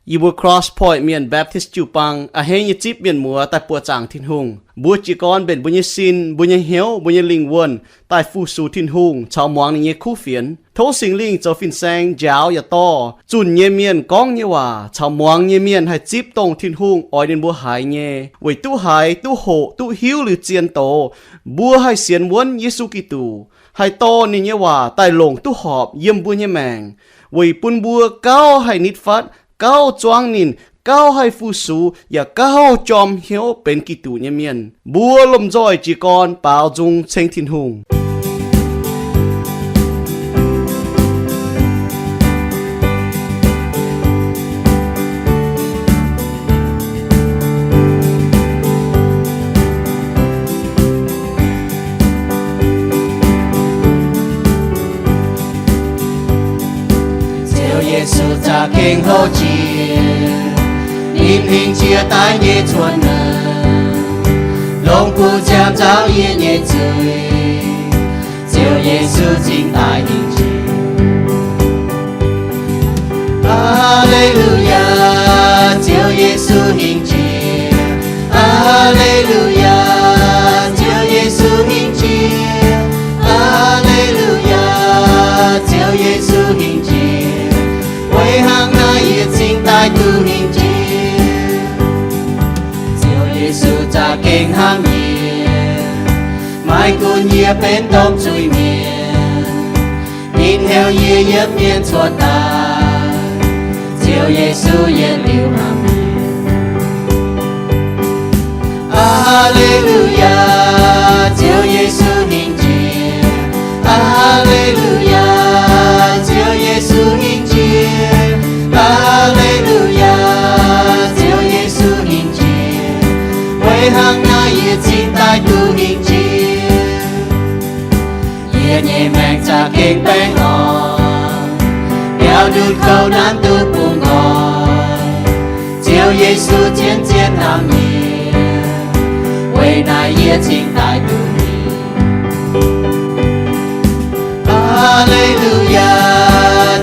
Yie mbuo Cross Point Mienh Baptist jiu-baang a'hneiv nyei zipv mienh muoz daaih buoqc zaangc Tin-Hungh. Mbuo jiez gorn mbenc mbuo nyei sin, mbuo nyei hnyouv, mbuo nyei lingh wuonh daaih fu-sux Tin-Hungh caux muangx ninh nyei kuv fienx. Tov Singx Lingh zoux fin-saeng njaaux yaac dorh zunh nyei mienh gorngv nyei waac caux muangx nyei mienh haih zipv dongh Tin-Hungh oix ninh mbuo haiz nyei, weic duqv haiz, duqv hoqc, duqv hiuv liuz zien doz, mbuo haih sienx wuonv Yesu Giduc, haih dorh ninh nyei waac daaih longc duqv horpc yiem mbuo nyei maengc, weic bun mbuo gauh haih nitv fatv, gauh zuangv ninh, gauh haih fu-sux, yaac gauh jorm hnyouv benx Giduc nyei mienh. Mbuo lomh nzoih jiez gorn baaux nzung ceng Tin-Hungh. Ziouv Yesu za'gengh houv jiex, ninh hingh jiex daaih nyei cuotv nor, longc guv ziangh nzauh yie nyei zuiz. Ziouv Yesu cingx daaih hingh jiex. Aa^le^lu^yaa, Ziouv Yesu hingh jiex. Aa^le^lu^yaa, Ziouv Yesu hingh jiex. Aa^le^lu^yaa, Ziouv Yesu hingh jiex. Weic hnangv naaiv yie cingx daaih duqv hingh jiex. Ziouv Yesu za'gengh hnamv yie, maiv gunv yie benx domh zuiz-mienh, ninh heuc yie yietc mienh cuotv daaih. Ziouv Yesu yietc liuz hnamv yie. Aa^le^lu^yaa, Ziouv Yesu hingh jiex. Aa^le^lu^yaa, Ziouv Yesu hingh jiex. Aa^le^lu^yaa, Ziouv Yesu hingh jiex. Weic hnangv naaiv yie cingx daaih duqv hingh jiex. Yie nyei maengc za'gengh baengh orn, biaux ndutv kouv nanv duqv bungx nqoi. Ziouv Yesu zien-zien hnamv yie, weic naaiv yie cingx daaih duqv hingh. Aa^le^lu^yaa,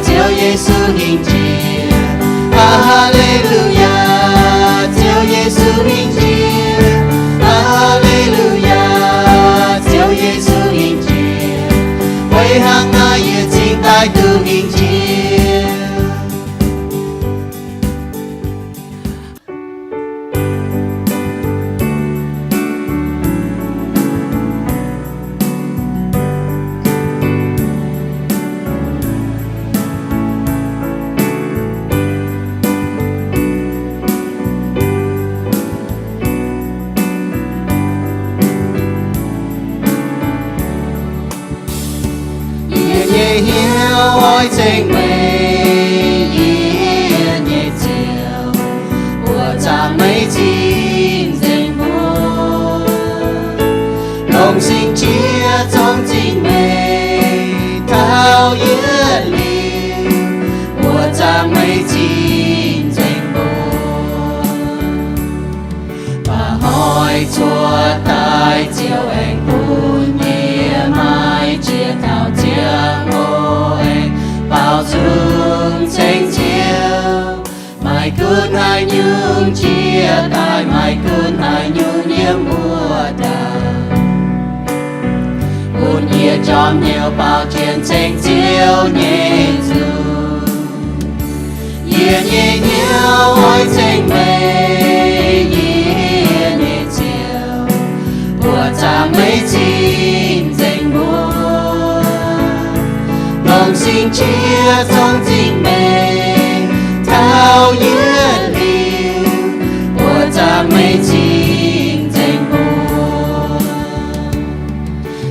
Ziouv Yesu hingh jiex. Aa^le^lu^yaa, Ziouv Yesu hingh jiex. Aa^le^lu^yaa, Ziouv Yesu hingh jiex. Weic hnangv naaiv yie cingx daaih duqv hingh jiex. Yie nyei hnyouv oix ceng meih, yie nyei Ziouv, buoqc zaangc meih cing-nzengc mbuo. Longc sing jiex zong zingh meih taux yietc liuz, buoqc zaangc meih cing-nzengc mbuo. Mba'hnoi cuotv daaih Ziouv aengx bun yie maaih jiex taux ziangh hoc aengx baaux nzung ceng Ziouv. Maiv gunv haaix nyungc jiex daaih, maiv gunv haaix nyungc yiem wuov dauh, bun yie jorm hnyouv baaux jienv ceng Ziouv nyei nzung. Yie nyei hnyouv oix ceng meih, yie nyei Ziouv, buoqc zaangc meih cing-nzengc mbuo. Longc sing jiex zong zingh meih taux yietc liuz, buoqc zaangc meih cing-nzengc mbuo.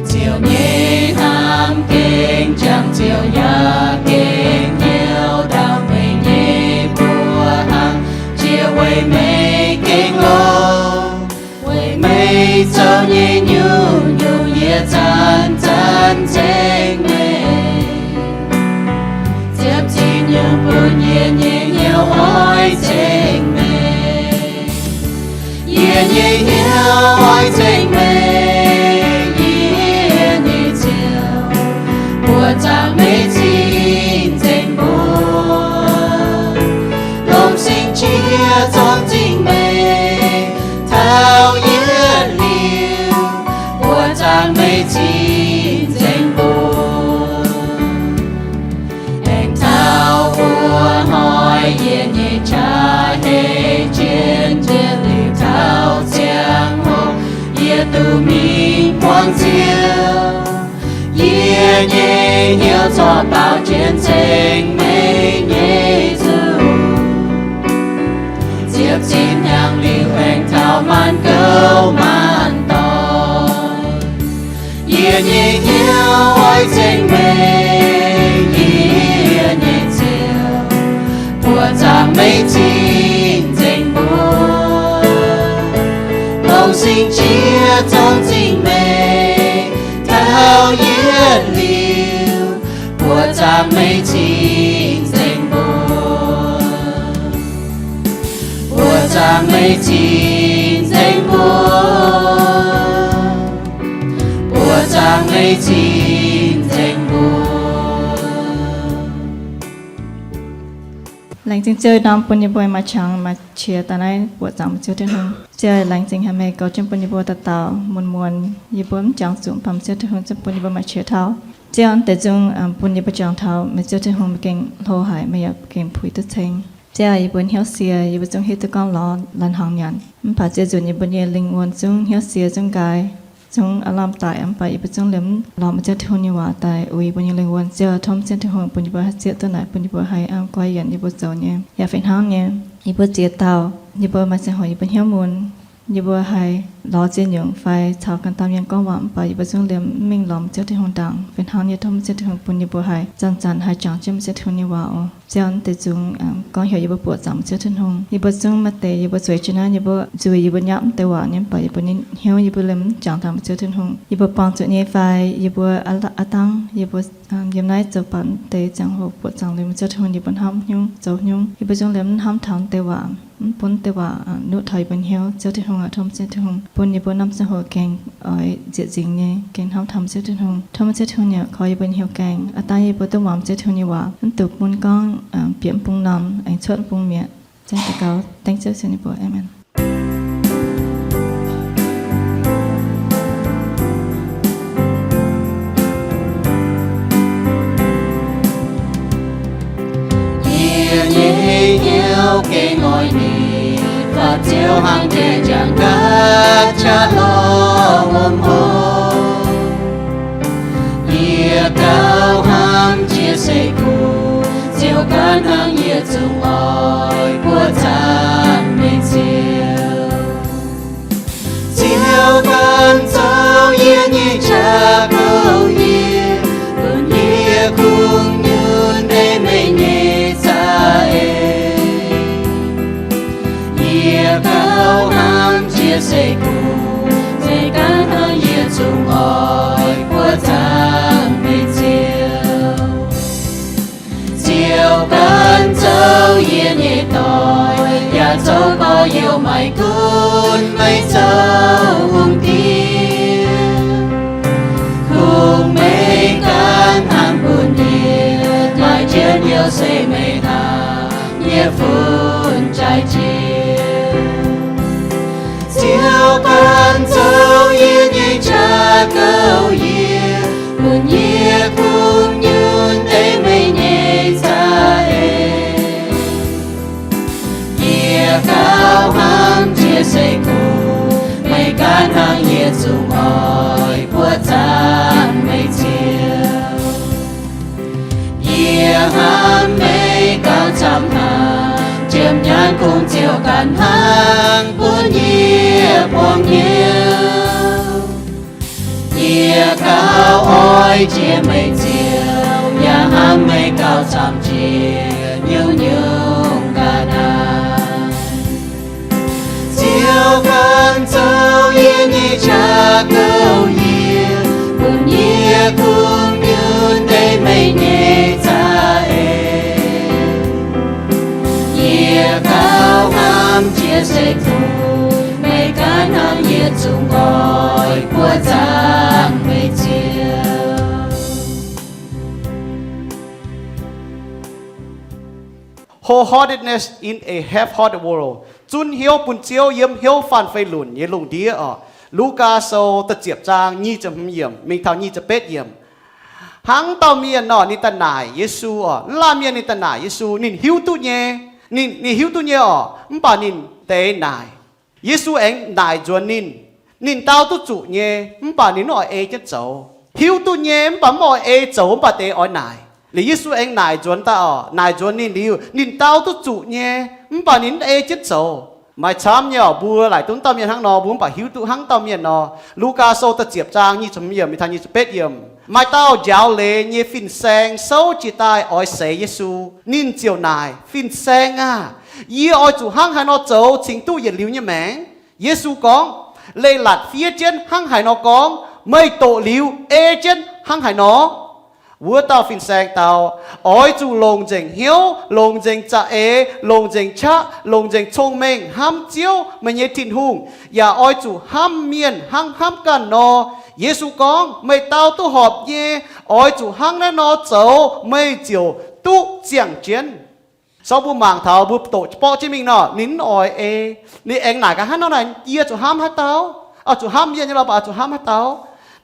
Ziouv nyei hnamv gengh jangx, Ziouv yaac gengh hnyouv ndau meih nyei buoqc hnyouv, jiex weic meih gengh longx. Weic meih zoux nyei nyungc-nyungc yie zanc-zanc ceng meih. Ziepc zuiz nyungc bun yie nyei hnyouv oix ceng meih. Yie nyei hnyouv oix ceng meih, yie nyei Ziouv, buoqc zaangc meih cing-nzengc mbuo. Longc sing Ziouv, yie nyei hnyouv corc baaux jienv ceng meih nyei zuqc. Ziepc zinh hnyangx liuz aengx taux maanc gouv maanc doic. Yie nyei hnyouv oix ceng meih, yie nyei Ziouv, buoqc zaangc meih cing-nzengc mbuo. Longc sing jiex zong zingh meih taux yietc liuz, buoqc zaangc meih cing-nzengc mbuo. Buoqc zaangc meih cing-nzengc mbuo. Buoqc zaangc meih cing-nzengc mbuo. Laengz zingh Ziouv norm bun yie mbuo maaih qangx maaih qiex daaih naaiv buoqc zaangc mbuo Ziouv Tin-Hungh. Ziouv, laengz zingh haic meih goux jienv bun yie mbuo dauh dauh muonz muonz yie mbuo mv jangx zuqc, mv baac Ziouv Tin-Hungh zungv bun yie mbuo maaih qiex tauv. Ziouv, deix zungv bun yie mbuo jangx taux meih Ziouv Tin-Hungh mbuo gengh hlo haic, meih yaac gengh puix duqv ceng. Ziouv, yie mbuo hnyouv sie, yie mbuo zungv hiuv duqv gorngv lorz la'hnaangx nyanc. Mv baac Ziouv nzunc yie mbuo nyei lingh wuonh zungv hnyouv sie zungv nqaai, zungv aav lamh daic, mv baac yie mbuo zungv liemh mv lorz meih Ziouv Tin-Hungh nyei waac daaih uix yie mbuo nyei lingh wuonh. Ziouv, tov meih Ziouv Tin-Hungh bun yie mbuo haih zieqv duqv naaic, bun yie mbuo haih a'guai yienc yie mbuo zoux nyei. Yaac fih hnangv nyei, yie mbuo ziex dauh, yie mbuo maaih ziangh hoc yie mbuo hnyouv mun, yie mbuo haih lorz ziex nyungc fai caux ganh dauh mienh gorngv waac, mv baac yie mbuo zungv liemh mv mingh lorz meih Ziouv Tin-Hungh ndaangc. Fih hnangv nyei, tov meih Ziouv Tin-Hungh bun yie mbuo haih zanc-zanc haih jangx jienv meih Ziouv Tin-Hungh nyei waac oc. Ziouv, deix zungv gorngv heuc yie mbuo buoqc zaangc meih Ziouv Tin-Hungh. Yie mbuo zungv maaih deix yie mbuo zueiz jiex naaiv, yie mbuo nzuih, yie mbuo nyapv mv deix waac nyei, mv baac yie mbuo nyei hnyouv yie mbuo liemh mv jangx dangx meih Ziouv Tin-Hungh. Yie mbuo buangh zuqc nyei fai yie mbuo aav dangh, yie mbuo yiem naaiv zoux baac mv deix ziangh hoc buoqc zaangc liuz meih Ziouv Tin-Hungh, yie mbuo hnamv hnyouv zoux hnyouv, yie mbuo zungv liemh mv hnamv taux mv deix waac, mv bun mv deix waac nuqv taux yie mbuo hnyouv. Ziouv Tin-Hungh aac, tov meih Ziouv Tin-Hungh bun yie mbuo norm ziangh hoc gengh oix nzieqc nzingx nyei, gengh hnamv taux meih Ziouv Tin-Hungh. Tov meih Ziouv Tin-Hungh nyei korv yie mbuo hnyouv gaengh, aav dangh yie mbuo duqv muangx meih Ziouv Tin-Hungh nyei waac, mv dungx bun gorngv bieqc mv bung norm aengx cuotv mv bung mi'aqv. Ziouv, daux gaux dengv Ziouv Yesu nyei mbuox. Aamen. Yie nyei hnyouv gengh oix ninh, faaux Ziouv hnangv jiex njang-nqaatv qaqv lorh wuom hopv. Yie gauh hnamv jiex seix kuh, Ziouv ganh hnangv, yie zungv oix buoqc zaangc meih Ziouv. Ziouv ganh zoux yie nyei jaax-gouv yiem, bun yie kungx nyunc ei meih nyei za'eix. Yie gauh hnamv jiex seix kuh, Ziouv ganh hnangv, yie zungv oix buoqc zaangc meih Ziouv. Ziouv ganh zoux yie nyei doic, yaac zoux gorx-youz maiv gunv meih zoux hungh diex. Kungx meih ganh hnamv bun yie, maaih njien-youh se meih hnangv yie fun jaaix jiex. Ziouv ganh zoux yie nyei jaax-gouv yiem, bun yie kungx nyunc ei meih nyei za'eix. Yie gauh hnamv jiex seix kuh, meih ganh hnangv, yie zungv oix buoqc zaangc meih Ziouv. Yie hnamv meih gauh camv hnaangx, njiemv nyaanh kungx Ziouv ganh hnangv bun yie buangh hnyouv. Yie gauh oix jiex meih Ziouv, yaac hnamv meih gauh camv jiex nyungc-nyungc ga'naaiv. Ziouv ganh zoux yie nyei jaax-gouv yiem, bun yie kungx nyunc ei meih nyei za'eix. Yie gauh hnamv jiex seix kuh, meih ganh hnangv, yie zungv oix buoqc zaangc meih Ziouv. Wholeheartedness in a half-hearted world. Zunv hnyouv bun Ziouv yiem hnyouv faanh fei lunc nyei lungh ndiev oc. Lugaa Sou da'ziepc zaang nyic ziepc hmz yiemc mingh taux nyic ziepc betv yiemc. Hnangv dauh mienh nor, ninh daaih naaic Yesu oc. Mv laanh mienh ninh daaih naaic Yesu, ninh hiuv duqv nyei, ninh, ninh hiuv duqv nyei oc. Mv baac ninh deix naaic. Yesu aengx naaic nzuonx ninh, Ninh dau duqv zuqc nyei, mv baac ninh mv oix ei jienv zoux. Hiuv duqv nyei, mv baac mv oix ei zoux, mv baac deix oix naaic. Liuz Yesu aengx naaic nzuonx daaih oc, naaic nzuonx ninh liuz, ninh dau duqv zuqc nyei, mv baac ninh mv ei jienv zoux. Maaih camv nyei oc, mbuo laaic duqv dauh mienh hnangv nor, mbuo mv baac hiuv duqv hnangv dauh mienh nor. Lugaa Sou da'ziepc zaang nyic ziepc hmz yiem, mingh taux nyic ziepc betv yiem. Maaih dauh njaaux leiz nyei fin-saeng souv jiez daaih oix seix Yesu. Ninh ziouc naaic, Fin-Saeng aah! Yie oix zuqc hnangv haaix nor zoux cingx duqv yietc liuz nyei maengc? Yesu gorngv, Leiz-latc fiev jienv hnangv haaix nor gorngv, meih doqc liuz ei jienv hnangv haaix nor. Wuov dauh fin-saeng dau, Oix zuqc longc nzengc hnyouv, longc nzengc za'eix, longc nzengc qaqv, longc nzengc cong-mengh hnamv Ziouv, meih nyei Tin-Hungh, yaac oix zuqc hnamv mienh hnangv hnamv ganh nor. Yesu gorngv, Meih dau duqv horpc nyei. Oix zuqc hnangv naaiv nor zoux, meih ziouc duqv ziangh jienv. Sou mbuo mangc taux mbuo doqc borqv jienv mingh nor, ninh mv oix ei. Ninh aengx naaic gaax, Hnangv nor naaic, yie zuqc hnamv haaix dauh? Oix zuqc hnamv mienh nyei lorqc, mv baac oix zuqc hnamv haaix dauh?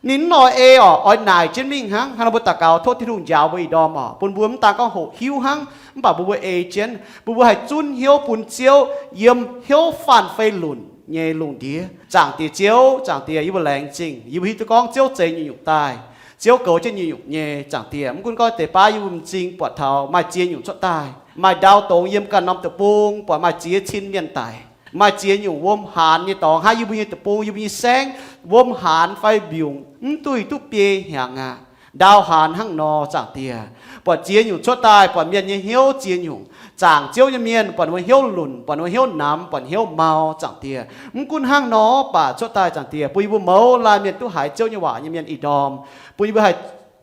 Ninh mv oix ei oc, oix naaic jienv mingh hnangv. Hnangv nor mbuo daux gaux tov Tin-Hungh njaaux mbuo ih ndorm oc, bun mbuo mv daan gorngv hoqc hiuv hnangv, mv baac mbuo mbuo ei jienv, mbuo mbuo haih zunv hnyouv bun Ziouv yiem hnyouv faanh fei lunc nyei lungh ndiev. Zaangc Diex Ziouv, Zaangc Diex, yie mbuo laengz zingh, yie mbuo hiuv duqv gorngv Ziouv zeix nyungc-nyungc daaih. Ziouv goux jienv nyungc-nyungc nyei, Zaangc Diex. Mv gunv gorngv deix baav yie mbuo m'zing buatc taux maaih ziex nyungc cuotv daaih, maaih ndau dongz yiem ganh norm deic-bung buatc maaih ziex cin mienh daic, maaih ziex nyungc wuom haanz nyei dorngx hnangv yie mbuo nyei deic-bung, yie mbuo nyei saengv, wuom haanz fai mbiungc mv duih duqv biei hnyangx aqv. Ndau haanz hnangv nor, Zaangc Diex. Buatc ziex nyungc cuotv daaih, buatc mienh nyei hnyouv ziex nyungc. Zaangc Ziouv nyei mienh buatc ninh mbuo hnyouv lunc, buatc ninh mbuo hnyouv namx, buatc hnyouv mau, Zaangc Diex. Mv gunv hnangv nor baac cuotv daaih, Zaangc Diex, bun yie mbuo mouz laanh mienh duqv haiz Ziouv nyei waac nyei mienh ih ndorm, bun yie mbuo haih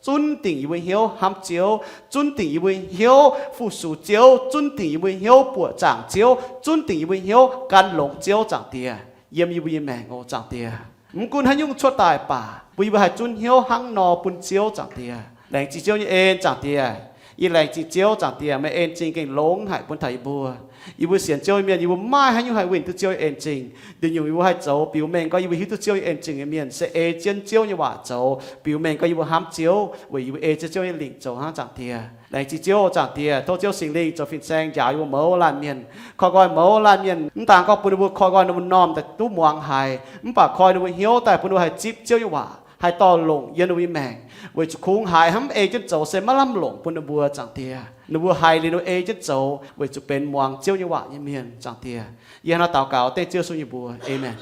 zunv dingc yie mbuo hnyouv hnamv Ziouv, zunv dingc yie mbuo hnyouv fu-sux Ziouv, zunv dingc yie mbuo hnyouv buoqc zaangc Ziouv, zunv dingc yie mbuo hnyouv gan longx Ziouv, Zaangc Diex, yiem yie mbuo nyei maengc oc, Zaangc Diex. Mv gunv haaix nyungc cuotv daaih baac, bun yie mbuo haih zunv hnyouv hnangv nor bun Ziouv, Zaangc Diex. Laengz zingh Ziouv nyei en, Zaangc Diex. Yie laengz zingh Ziouv, Zaangc Diex, meih en zingh gengh longx haic bun taux yie mbuo. Yie mbuo sienx Ziouv nyei mienh, yie mbuo maiv maaih haaix nyungc haih winh duqv Ziouv nyei en zingh. Nduqc nyungc yie mbuo haih zoux biux mengh gorngv yie mbuo hiuv duqv Ziouv nyei en zingh nyei mienh se ei jienv Ziouv nyei waac zoux, biux mengh gorngv yie mbuo hnamv Ziouv weic yie mbuo ei jienv Ziouv nyei lingc zoux hnangv, Zaangc Diex. Laengz zingh Ziouv, Zaangc Diex, tov Ziouv Singx Lingh zoux fin-saeng njaaux yie mbuo mouz laanh mienh, koi nqoi mouz laanh mienh, mv daan gorngv bun ninh mbuo koi nqoi ninh mbuo m'normh daaih duqv muangx haiz, mv baac koi ninh mbuo hnyouv daaih bun ninh mbuo haih zipv Ziouv nyei waac, haih dorh longc yiem ninh mbuo nyei maengc, weic zuqc kungx haiz hnamv ei jienv zoux se maiv lamh longc bun ninh mbuo, Zaangc Diex. Ninh mbuo haiz liuz ninh mbuo ei jienv zoux weic zuqc benx muangx Ziouv nyei waac nyei mienh, Zaangc Diex. Yie hnangv naaiv daux gaux dengv Ziouv Yesu nyei mbuox, aamen.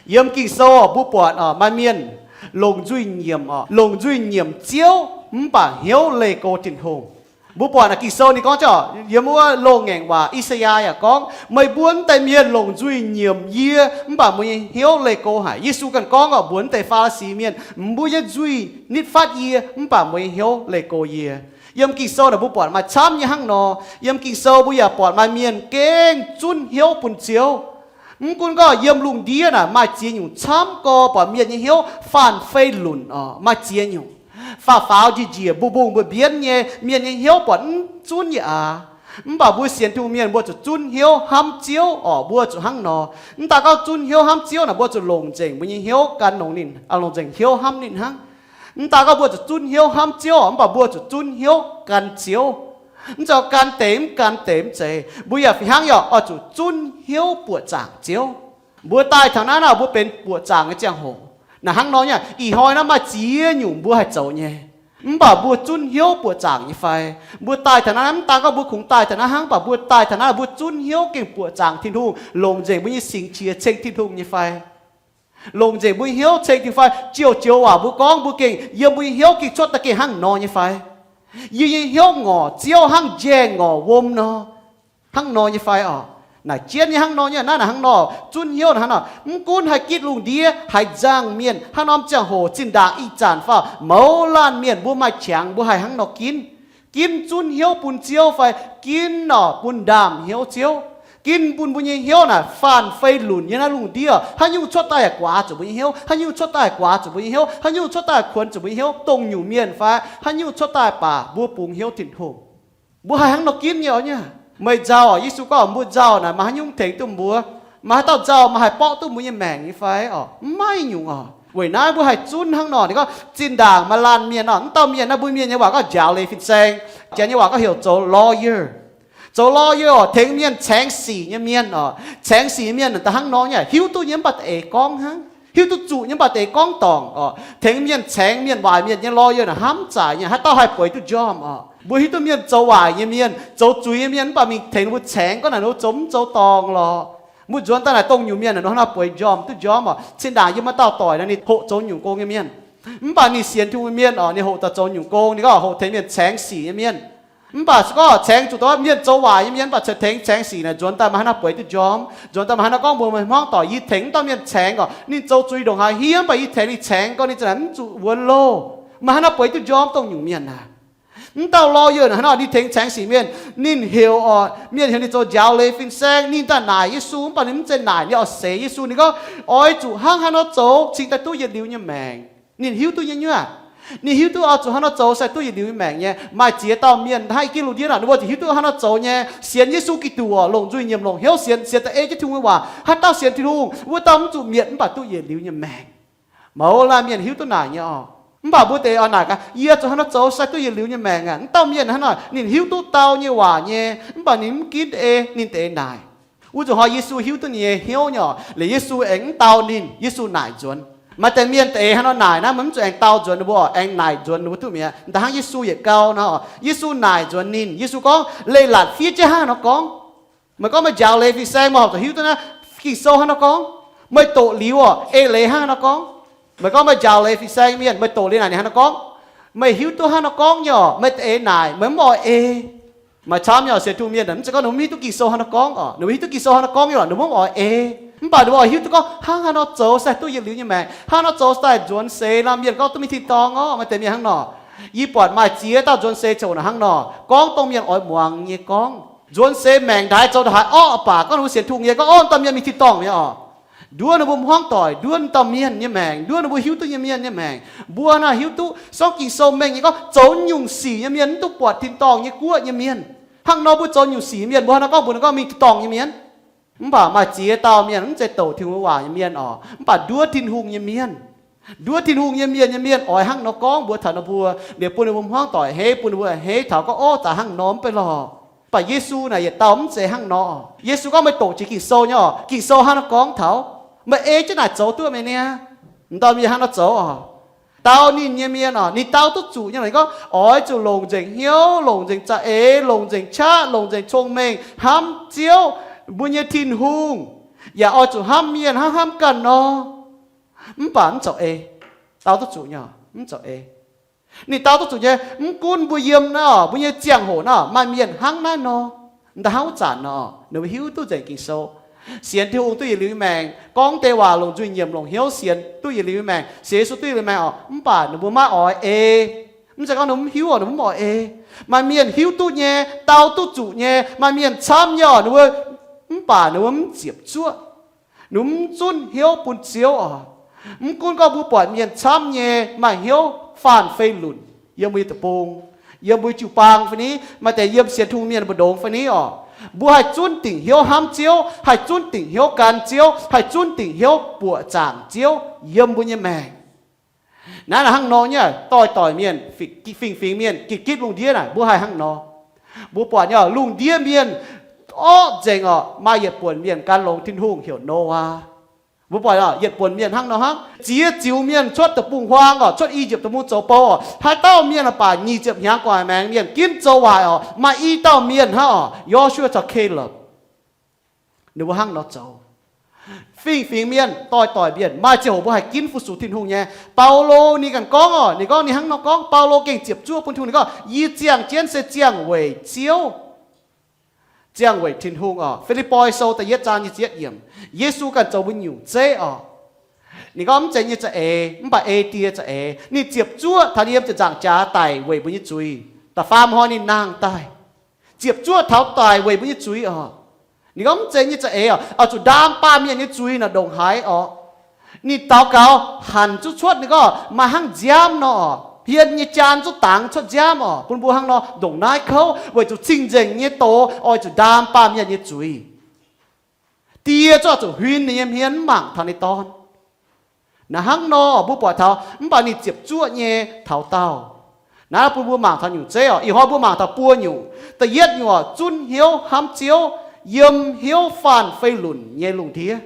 Yiem Ging-Sou oc, mbuo buatc oc, maaih mienh longc nzuih nyiemc oc, longc nzuih nyiemc Ziouv, mv baac hnyouv leih go Tin-Hungh. Mbuo buatc naaic Ging-Sou ninh gorngv, yiem wuov loz-ngaengc waac I^saa^yaa yaac gorngv, Meih mbuo naaiv deix mienh longc nzuih nyiemc yie, mv baac mbuo nyei hnyouv leih go haic. Yesu ganh gorngv oc mbuox naaiv deix Faa^li^si mienh, Mbuo nyei nzuih nitv fatv yie, mv baac mbuo nyei hnyouv leih go yie. Yiem Ging-Sou naaic mbuo buatc maaih camv nyei hnangv nor. Yiem Ging-Sou mbuo yaac buatc maaih mienh gengh zunv hnyouv bun Ziouv. Mv gunv gorngv yiem lungh ndiev naaic maaih ziex nyungc camv gorx, buatc mienh nyei hnyouv faanh fei lunc oc, maaih ziex nyungc. Faaux-faaux njiec-njiec, mbungh-mbungh mbuo mbienv nyei, mienh nyei hnyouv buatc mv zunv yaac aax. Mv baac mbuo sienx Tin-Hungh mienh mbuo zuqc zunv hnyouv hnamv Ziouv oc, mbuo zuqc hnangv nor. Mv daan gorngv zunv hnyouv hnamv Ziouv naaic mbuo zuqc longc nzengc mbuo nyei hnyouv gan longx ninh, longc nzengc hnyouv hnamv ninh hnangv. Mv daan gorngv mbuo zuqc zunv hnyouv hnamv Ziouv oc, mv baac mbuo zuqc zunv hnyouv gan Ziouv. Mv zeiz gan deix mv gan deix mv zeiz. Mbuo yaac fih hnangv yaac oix zuqc zunv hnyouv buoqc zaangc Ziouv. Mbuo daaih taux naaiv nor mbuo benx buoqc zaangc nyei ziangh hoc. Naaic hnangv nor nyei, ih hnoi naaiv maaih ziex nyungc mbuo haih zoux nyei. Mv baac mbuo zunv hnyouv buoqc zaangc nyei fai? Mbuo daaih taux naaiv, mv daan gorngv mbuo kungx daaih taux naaiv hnangv, mv baac mbuo daaih taux naaiv mbuo zunv hnyouv gengh buoqc zaangc Tin-Hungh, longc nzengc mbuo nyei singx qiex ceng Tin-Hungh nyei fai? Longc nzengc mbuo nyei hnyouv ceng Tin-Hungh fai? Joux-joux waac mbuo gorngv mbuo gengh yiem mbuo nyei hnyouv gengh cuotv daaih gengh hnangv nor nyei fai? Yie nyei hnyouv ngorc Ziouv hnangv njaeh ngorc wuom nor, hnangv nor nyei fai oc? Naaic jienv nyei hnangv nor nyei, naaiv naaic hnangv nor, zunv hnyouv naaic hnangv nor. Mv gunv haih gitv lungh ndiev, haaix nzangc mienh, haaix norm ziangh hoc, zinh ndaangc, ih zanc fai mouz laanh mienh, mbuo maaih qangx mbuo haih hnangv nor ginv. Ginv zunv hnyouv bun Ziouv fai ginv oc bun ndaamv hnyouv Ziouv? Ginv bun mbuo nyei hnyouv naaic faanh fei lunc yiem naaiv lungh ndiev, haaix nyungc cuotv daaih yaac guaax zuqc mbuo nyei hnyouv, haaix nyungc cuotv daaih guaax zuqc mbuo nyei hnyouv, haaix nyungc cuotv daaih kuonx zuqc mbuo nyei hnyouv, dongh nyungc mienh fai haaix nyungc cuotv daaih baac mbuo bungx hnyouv Tin-Hungh. Mbuo haih hnangv nor ginv nyei oc nyei. Meih nzauh oc, Yesu gorngv mbuo nzauh naaic maaih haaix nyungc tengx duqv mbuo? Maaih haaix dauh nzauh maaih haih borqv duqv mbuo nyei maengc nyei fai oc? Mv maaih nyungc oc. Weic naaiv mbuo haih zunv hnangv nor. Ninh gorngv zinh ndaangc maaih laanh mienh oc, mv dauh mienh naaiv mbuo mienh nyei waac gorngv njaaux leiz fin-saeng, Janx nyei waac gorngv heuc zoux lawyer. Zoux lawyer oc, tengx mienh caengx sic nyei mienh oc. Caengx sic nyei mienh da'hnangv nor nyei, hiuv duqv nyei mv baac eix gorngv hnangv. Hiuv duqv zuqc nyei mv baac deix gorngv dorngc oc. Tengx mienh caengx mienh, waaic mienh nyei lawyer naaic hnamv zaic nyei, haaix dauh haih bueix duqv njormh oc? Mbuo hiuv duqv mienh zoux waaic nyei mienh, zoux zuiz nyei mienh, mv baac mingh tengx ninh mbuo caengx gorngv naaic ninh mbuo zoux mv zoux dorngc lorqc. Mbuo nzuonx daaih naaic dongh nyungc mienh naaic ninh hnangv nor bueix njormh duqv njormh oc. Cin-ndaangc yie maaih dauh doic naaic ninh hoqc zoux nyungc gong nyei mienh. Mv baac ninh sienx Tin-Hungh mienh oc, ninh hoqc daaih zoux nyungc gong, ninh gorngv hoqc tengx mienh caengx sic nyei mienh. Mv baac se gorngv caengx zuqc dongh mienh zoux waaic nyei mienh, mv baac ceix tengx caengx sic naaic nzuonx daaih maaih haaix nor bueix duqv njormh. Nzuonx daaih maaih haaix nor gorngv mbuo maaih hmuangv doic, yie tengx wuov dauh mienh caengx oc, ninh zoux zuiz ndongc haaix hiev, mv baac yie tengx ninh caengx gorngv ninh za'naaic mv zuqc wuonx loh. Maaih haaix nor bueix duqv njormh dongh nyungc mienh naaic. Mv dauh lawyer naaic hnangv nor, ninh tengx caengx sic mienh, ninh heuc oc, mienh heuc ninh zoux njaaux leiz fin-saeng, ninh daaih naaic Yesu, mv baac ninh mv zeiz naaic, ninh oix seix Yesu. Ninh gorngv, oix zuqc hnangv haaix nor zoux cingx daaih duqv yietc liuz nyei maengc. Ninh hiuv duqv nyei nyuoqv. Ninh hiuv duqv oix zuqc hnangv nor zoux se duqv yietc liuz nyei maengc nyei. Maaih ziex dauh mienh hnangv i gin lungh ndiev naaic, ninh mbuo zuqc hiuv duqv hnangv nor zoux nyei, sienx Yesu Giduc oc, longc nzuih nyiemc, longc hnyouv sienx, sienx da'ei jienv Tin-Hungh nyei waac. Haaix dauh sienx Tin-Hungh, wuov dauh mv zuqc mietc mv baac duqv yietc liuz nyei maengc. Mouz laanh mienh hiuv duqv naaic nyei oc. Mv baac mbuo deix oix naaic gaax, yie zuqc hnangv nor zoux se duqv yietc liuz nyei maengc aqv. Mv dauh mienh hnangv nor, ninh hiuv duqv dau nyei waac nyei, mv baac ninh mv ginv da'ei, ninh da'ei naaic. Wuov zuqc hnoi Yesu hiuv duqv ninh nyei hnyouv nyei oc, liuz Yesu aengx mv dau ninh, Yesu naaic nzuonx. Maaih deix mienh da'eix hnangv nor naaic naaiv, meih mv zuqc aengx dau nzuonx ninh mbuo oc, aengx naaic nzuonx ninh mbuo duqv mi'aqv. Da'hnangv Yesu yietc gau nor oc, Yesu naaic nzuonx ninh, Yesu gorngv, leiz-latc fiev jienv hnangv nor gorngv. Meih gorngv meih njaaux leiz fin-saeng, meih horpc zuqc hiuv duqv naaiv Ging-Sou hnangv nor gorngv. Meih doqc liuz oc, ei leiz hnangv nor gorngv. Meih gorngv meih njaaux leiz fin-saeng mienh, meih doqc liuz naaic ninh hnangv nor gorngv. Meih hiuv duqv hnangv nor gorngv nyei oc, meih da'eix naaic, meih mv oix ei. Maaih camv nyei oc, sienx Tin-Hungh mienh mv zeiz gorngv ninh mv hiuv duqv Ging-Sou hnangv nor gorngv oc, ninh mbuo hiuv duqv Ging-Sou hnangv nor gorngv nyei lorqc, ninh mbuo mv oix ei. Mv baac ninh mbuo oix hiuv duqv gorngv hnangv haaix nor zoux se duqv yietc liuz nyei maengc, hnangv haaix nor zoux se daaih nzuonx seix, laanh mienh gorngv duqv mingh tin-dorngh orqc. Maaih deix mienh hnangv nor. Yie buatc maaih ziex dauh nzuonx seix ziouc naaic hnangv nor, gorngv dongh mienh oix muangx nyei gorngv. Nzuonx seix maengc ndaix zoux ndongc haaix orqv baac gorngv ninh mbuo sienx Tin-Hungh nyei gorngv, orqv, dauh mienh mingh tin-dorngh nyei oc. Nduov ninh mbuo hmuangv doic, nduov dauh mienh nyei maengc, nduov ninh mbuo hiuv duqv nyei mienh nyei maengc. Mbuo naaic hiuv duqv sorng Ging-Sou mengh nyei gorngv zoux nyungc sic nyei mienh mv duqv buatc tin-dorngh nyei guoqv nyei mienh. Hnangv nor mbuo zoux nyungc sic nyei mienh, mbuo hnangv nor gorngv mbuo naaiv gorngv mingh tin-dorngh nyei mienh. Mv baac maaih ziex dauh mienh mv zeiz douc Tin-Hungh waac nyei mienh oc, mv baac nduov Tin-Hungh nyei mienh. Nduov Tin-Hungh nyei mienh nyei mienh oix hnangv nor gorngv mbuox taux ninh mbuo, liuz bun ninh mbuo hmuangv doic hei, bun ninh mbuo a'hneiv taux gorngv, orqv, za'gengh hnangv nor mv bei lorqc. Mv baac Yesu naaic yietc dauh mv zeiz hnangv nor. Yesu gorngv, meih doqc jiex Ging-Sou nyei oc. Ging-Sou hnangv nor gorngv taux, meih ei jienv naaic zoux duqv meih niaa. M'dauh mienh hnangv nor zoux oc. Dau ninh nyei mienh oc, ninh dau duqv zuqc nyei lorqc, ninh gorngv, oix zuqc longc nzengc hnyouv, longc nzengc za'eix, longc nzengc qaqv, longc nzengc cong-mengh hnamv Ziouv, mbuo nyei Tin-Hungh, yaac oix zuqc hnamv mienh hnangv hnamv ganh nor. Mv baac mv zoux ei. Dau duqv zuqc nyei, mv zoux ei. Ninh dau duqv zuqc nyei, mv gunv mbuo yiem naaiv oc, mbuo nyei ziangh hoc naaiv maaih mienh hnangv naaiv nor, da'hnangv wuov zanc nor, ninh mbuo hiuv duqv nzengc Ging-Sou. Sienx Tin-Hungh duqv yietc liuz maengc, gorngv deix waac longc nzuih nyiemc, longc hnyouv sienx duqv yietc liuz maengc, sienx Yesu duqv yietc liuz maengc oc, mv baac ninh mbuo maiv oix ei. Mv zeiz gorngv ninh mbuo mv hiuv oc, ninh mbuo mv oix ei. Maaih mienh hiuv duqv nyei, dau duqv zuqc nyei, maaih mienh camv nyei oc, ninh mbuo, mv baac ninh mbuo mv ziepc zuoqv. Ninh mbuo mv zunv hnyouv bun Ziouv oc. Mv gunv gorngv mbuo buatc mienh camv nyei maaih hnyouv faanh fei lunc yiem mbuo nyei deic-bung, yiem mbuo jiu-baang fai ni, maaih deix yiem sienx Tin-Hungh mienh mbu'ndongx fai ni oc, mbuo haih zunv dingc hnyouv hnamv Ziouv, haih zunv dingc hnyouv gan Ziouv, haih zunv dingc hnyouv buoqc zaangc Ziouv yiem mbuo nyei maengc. Naaiv hnangv nor nyei, doix-doix mienh, fingx-fingx mienh, gitv-gitv lungh ndiev naaic, mbuo haih hnangv nor. Mbuo buatc nyei, lungh ndiev mienh orqv nzengc oc, maaih yietc buonc mienh gan longx Tin-Hungh heuc Noyaa. Mbuo buatc oc, yietc buonc mienh hnangv nor hnangv. Ziex ziux mienh cuotv deic-bung-huaang oc, cuotv I^yipv deic-bung zoux bou oc, haaix dauh mienh baac nyic ziepc hnyangx gu'nguaaic maengx mienh ginv zoux waaic oc, maaih i dauh mienh hnangv oc, Yo^su^waa caux Kaalepv. Ninh mbuo hnangv nor zoux. Fingx-fingx mienh, doix-doix mienh, maaih ziangh hoc mbuo haih ginv fu-sux Tin-Hungh nyei. Baulo ninh ganh gorngv oc, ninh gorngv ninh hnangv nor gorngv, Baulo gengh ziepc zuoqv bun Tin-Hungh, ninh gorngv, yie ziangh jienv se ziangh weic Ziouv, ziangh weic Tin-Hungh oc. Fi^lipv^poi Sou da'yietv zaang nyic ziepc yietv yiemc. Yesu ganh zoux mbuo nyungc zeiv oc. Ninh gorngv mv zeiz nyei za'eix, mv baac ei die za'eix. Ninh ziepc zuoqv taux ninh yiem ziepc nzaangc jaax daic weic mbuo nyei zuiz. Da'faam hnoi ninh nangh daaih, ziepc zuoqv taux daic weic mbuo nyei zuiz oc. Ninh gorngv mv zeiz nyei za'eix oc, oix zuqc ndaam baamh mienh nyei zuiz naaic ndongc haaix oc. Ninh daux gaux hanc zuqc cuotv, ninh gorngv maaih hnangv nziaamv nor oc, hmien nyei jaan zuqc dangx cuotv nziaamv oc, bun mbuo hnangv nor ndongc naaiv kouv, weic zuqc cing-nzengc nyei doz oix zuqc ndaam baamh mienh nyei zuiz. Die zuqc, zuqc huin ninh nyei hmien, mv mangc taux ninh nyei dorn. Naaiv hnangv nor mbuo buatc taux, mv baac ninh ziepc zuoqv nyei taux daauh. Naaiv bun mbuo mangc taux nyungc zeiv oc. Ih hnoi mbuo mangc taux buo nyungc. Da'yietv nyungc, zunv hnyouv hnamv Ziouv, yiem hnyouv faanh fei lunc nyei lungh ndiev.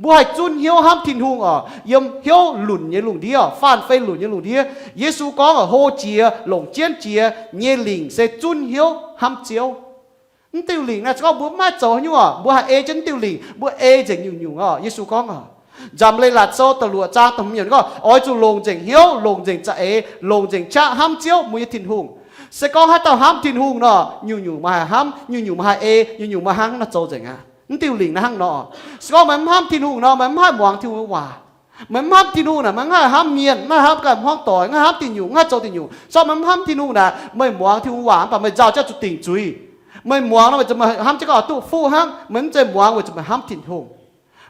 Mbuo haih zunv hnyouv hnamv Tin-Hungh oc, yiem hnyouv lunc nyei lungh ndiev, faanh fei lunc nyei lungh ndiev. Yesu gorngv oc, hlo jiex, longc jienv jiex nyei lingc se zunv hnyouv hnamv Ziouv. Mv diuh lingc naaiv se gorngv mbuo maiv zoux haaix nyungc oc, mbuo haih ei jienv mv diuh lingc, mbuo ei nzengc nyungc-nyungc oc. Yesu gorngv oc, Nzamc Leiz-Latc Sou da'luoqc zaang da'hmz yiemc gorngv, oix zuqc longc nzengc hnyouv, longc nzengc za'eix, longc nzengc qaqv hnamv Ziouv, mbuo nyei Tin-Hungh. Se gorngv haaix dauh hnamv Tin-Hungh nor, nyungc-nyungc meih haih hnamv, nyungc-nyungc meih haih ei, nyungc-nyungc meih hnangv naaiv zoux nzengc aqv. Mv diuh lingc naaiv hnangv nor. Se gorngv meih mv hnamv Tin-Hungh nor, meih mv haih muangx Tin-Hungh nyei waac. Meih mv hnamv Tin-Hungh naaic, meih mv haih hnamv mienh, mv haih hnamv ganh hmuangv doic, mv haih hnamv dinh nyungc, mv haih zoux dinh nyungc. Se gorngv meih mv hnamv Tin-Hungh naaic, meih muangx Tin-Hungh waac mv baac meih nzauh jienv zuqc dingc zuiz. Meih muangx nor, weic zuqc meih hnamv jienv gorngv duqv fuqv hnangv, meih mv zeiz muangx weic zuqc meih hnamv Tin-Hungh.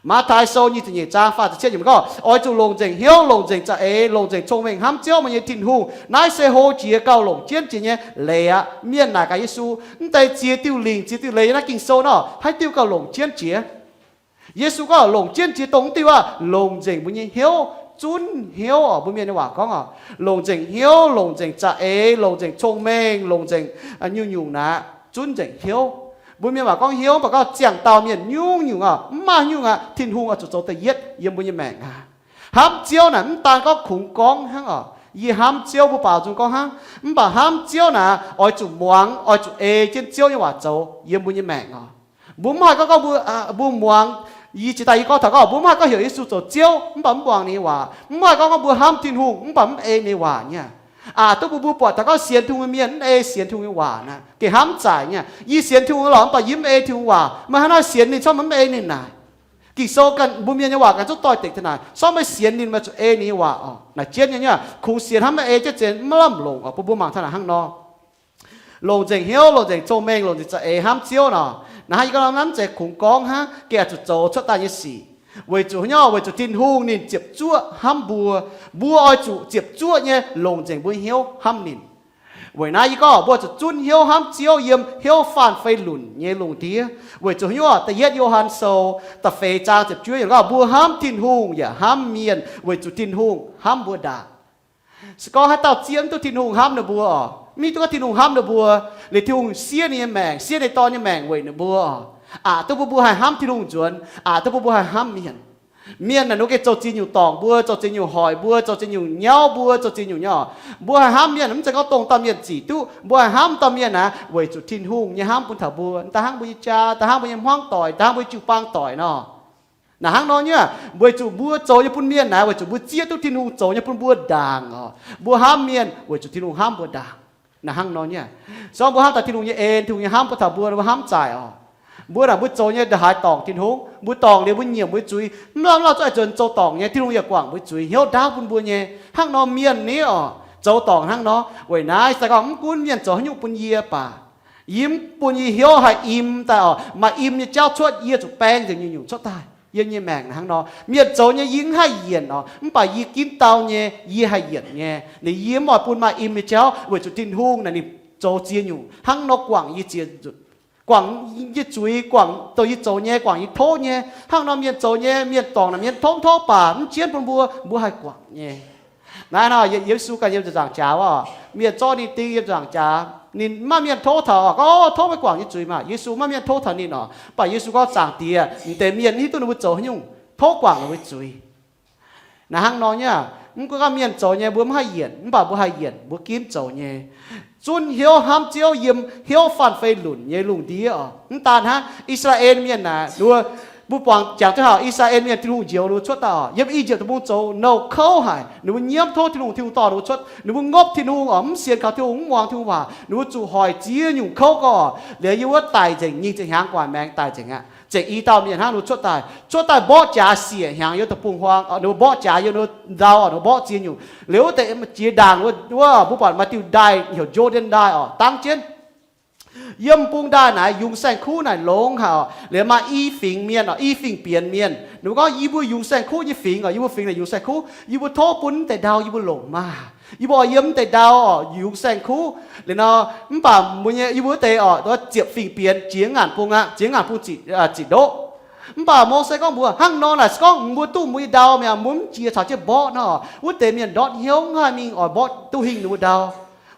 Matv^taai Sou nyic ziepc nyeic zaang faah ziepc cietv yiemc gorngv, oix zuqc longc nzengc hnyouv, longc nzengc za'eix, longc nzengc cong-mengh hnamv Ziouv, meih nyei Tin-Hungh. Naaiv se hlo jiex gauh longc jienv jiex nyei leiz aqv. Mienh naaic gaax Yesu, mv deix ziex diuh lingc, ziex diuh leiz yiem naaiv Ging-Sou nor, haaix diuh gauh longc jienv jiex? Yesu gorngv longc jienv jiex dongh mv diuh aqv, longc nzengc mbuo nyei hnyouv, zunv hnyouv oc. Mbuo Mienh nyei waac gorngv oc, longc nzengc hnyouv, longc nzengc za'eix, longc nzengc cong-mengh, longc nzengc nyungc-nyungc naaic, zunv nzengc hnyouv. Mbuo Mienh waac gorngv hnyouv mv baac gorngv ziangh dauh mienh nyungc-nyungc oc, mv maaih nyungc aqv, Tin-Hungh oix zuqc zoux da'yietv yiem mbuo nyei maengc aqv. Hnamv Ziouv naaic mv daan gorngv kungx gorngv hnangv oc. Yie hnamv Ziouv, mbuo baaux nzung gorngv hnangv. Mv baac hnamv Ziouv naaic oix zuqc muangx, oix zuqc ei jienv Ziouv nyei waac zoux yiem mbuo nyei maengc oc. Mbuo mv haih gorngv, gorngv mbuo, mbuo muangx, yie jiex daaih yie gorngv taux gorngv mbuo mv haih gorngv heuc Yesu zoux Ziouv mv baac mv muangx ninh nyei waac. Mv haih gorngv, gorngv mbuo hnamv Tin-Hungh mv baac mv ei ninh nyei waac nyei. Aqc duqv mbuo, mbuo buatc taux gorngv sienx Tin-Hungh nyei mienh mv ei sienx Tin-Hungh nyei waac naaic, gengh hnamv zaaic nyei. Yie sienx Tin-Hungh lorqc mv baac yie mv ei Tin-Hungh waac. Meih hnangv naaiv sienx ninh, se gorngv meih mv ei ninh naaic. Ging-Sou ganh mbuo Mienh nyei waac ganh zuqv doix-dekc taux naaic, se gorngv meih sienx ninh, meih zuqc ei ninh nyei waac oc. Naaic jienv nyei, kungx sienx hnangv, maiv ei jienv zien maiv lamh longc oc. Bun mbuo mangc taux naaic hnangv nor, longc nzengc hnyouv, longc nzengc cong-mengh, longc nzengc za'eix hnamv Ziouv nor. Naaic hnangv yie gorngv nor, mv zeiz kungx gorngv hnangv, gengh zuqc zoux cuotv daaih nyei sic. Weic zuqc haaix nyungc? Weic zuqc Tin-Hungh ninh ziepc zuoqv hnamv mbuo. Mbuo oix zuqc ziepc zuoqv nyei longc nzengc mbuo hnyouv hnamv ninh. Weic naaiv yie gorngv mbuo zuqc zunv hnyouv hnamv Ziouv yiem hnyouv faanh fei lunc nyei lungh ndiev. Weic zuqc haaix nyungc? Da'yietv Yo^han Sou da'feix zaang ziepc juov yiemc gorngv, mbuo hnamv Tin-Hungh yaac hnamv mienh weic zuqc Tin-Hungh hnamv mbuo ndaangc. Se gorngv haaix dauh zieqv mv duqv Tin-Hungh hnamv ninh mbuo oc, mv hiuv duqv gorngv Tin-Hungh hnamv ninh mbuo, liuz Tin-Hungh siev ninh nyei maengc, siev ninh Dorn nyei maengc weic ninh mbuo oc, aqc duqv bun mbuo haih hnamv Tin-Hungh nzuonx, aqc duqv bun mbuo haih hnamv mienh. Mienh naaic ninh gengh zoux ziex nyungc dorngc mbuo, zoux ziex nyungc hoic mbuo, zoux ziex nyungc nyauv mbuo, zoux ziex nyungc nyei oc. Mbuo haih hnamv mienh mv zeiz gorngv dongh dauh mienh zic duqv, mbuo haih hnamv dauh mienh naaic weic zuqc Tin-Hungh nyei hnamv bun taux mbuo, da'hnangv mbuo nyei jaa, da'hnangv mbuo nyei hmuangv doic, da'hnangv mbuo nyei jiu-baang doic nor. Naaic hnangv nor nyei, weic zuqc mbuo zoux nyei bun mienh naaic, weic zuqc mbuo zieqv duqv Tin-Hungh zoux nyei bun mbuo ndaangc oc. Mbuo hnamv mienh weic zuqc Tin-Hungh hnamv mbuo ndaangc. Naaic hnangv nor nyei, se gorngv mbuo hnamv taux Tin-Hungh nyei en, Tin-Hungh nyei hnamv bun taux mbuo, mbuo hnamv zaaic oc. Mbuo naaic mbuo zoux nyei ndongc haaix dorngc Tin-Hungh, mbuo dorngc liuz mbuo nyiemc mbuo zuiz, mv lauh mv lauh zungv haih nzuonx zoux dorngc nyei, Tin-Hungh yaac guangc mbuo zuiz, hnyouv ndaauv bun mbuo nyei. Hnangv nor mienh ni oc, zoux dorngc hnangv nor. Weic naaiv se gorngv mv gunv mienh zoux haaix nyungc bun yie baac, yie mv bun yie hnyouv haih im daaih oc, maaih im nyei jauv cuotv, yie zuqc baeng nzengc nyungc-nyungc cuotv daaih yiem nyei maengc hnangv nor. Mienh zoux nyei yie mv haih yienc oc, mv baac yie ginv dau nyei yie haih yienc nyei. Ninh yie mv oix bun maaih im nyei jauv weic zuqc Tin-Hungh naaic ninh zoux ziex nyungc hnangv nor guangc yie ziex, guangc yie zuiz, guangc dongh yie zoux nyei, guangc yie tov nyei. Hnangv nor mienh zoux nyei, mienh dorngc naaic mienh tov mv tov baac mv jienv bun mbuo, mbuo haih guangc nyei. Naaiv nor Yesu ganh yiem ziepc nzaangc jaax oc, mienh zorqv ninh ding yiem ziepc nzaangc jaax, ninh mv maaih mienh tov taux oc, gorngv tov meih guangc yie zuiz maah. Yesu mv maaih mienh tov taux ninh oc, mv baac Yesu gorngv, Zaangc Diex, mv deix mienh mv hiuv duqv ninh mbuo zoux haaix nyungc, tov guangc ninh mbuo zuiz. Naaic hnangv nor nyei, mv gunv gorngv mienh zoux nyei mbuo mv haih yienc, mv baac mbuo haih yienc mbuo ginv zoux nyei. Zunv hnyouv hnamv Ziouv yiem hnyouv faanh fei lunc nyei lungh ndiev oc. Mv daan hnangv, I^saa^laa^en Mienh naaic, mbuo, mbuo buangh jangx duqv haic, I^saa^laa^en Mienh Tin-Hungh njoux ninh mbuo cuotv daaih oc, yiem I^yipv deic-bung zoux nouh kouv haic. Ninh mbuo nyiemv tov Tin-Hungh, Tin-Hungh dorh ninh mbuo cuotv. Ninh mbuo ngopv Tin-Hungh oc, mv sienx kaux Tin-Hungh, mv muangx Tin-Hungh waac. Ninh mbuo zuqc hoic ziex nyungc kouv gorx. Liuz yie wuov daic nzengc, nyic ziepc hnyangx gu'nguaaic maengx daic nzengc aqv. Zeiz i dauh mienh hnangv, ninh mbuo cuotv daaih, cuotv daaih mborqv jaax siec hnyangx yiem deic-bung-huaang, ninh mbuo mborqv jaax yiem ninh mbuo ndau oc, ninh mbuo mborqv ziex nyungc. Liuz wuov deix jiex ndaangc wuov, mbuo buatc maaih diuh ndaaih heuc Jordan Ndaaih oc, dangv jienv. Yiem bung ndaaih naaic yungz saeng-kuv naaic longx haic oc. Liuz maaih i fingx mienh oc, i fingx bienx mienh. Ninh mbuo gorngv, yie mbuo yungz saeng-kuv nyei fingx oc, yie mbuo fingx naaic yungz saeng-kuv, yie mbuo tov bun mv deix ndau yie mbuo longc maah. Yie mbuo oix yiem mv deix ndau oc, yungz saeng-kuv. Liuz nor, mv baac mbuo nyei, yie mbuo wuov deix oc, ziepc fingx bienx jiex ngaanc bung aqv, jiex ngaanc bung ziqc ndoqv. Mv baac Mose gorngv mbuox hnangv nor naaic, se gorngv mbuo duqv mbuo nyei ndau mi'aqv, mbuo mv jiex caux jienv mborqv nor, wuov deix mienh ndortv hnyouv mv haih mingh oix mborqv duqv hingh ninh mbuo ndau.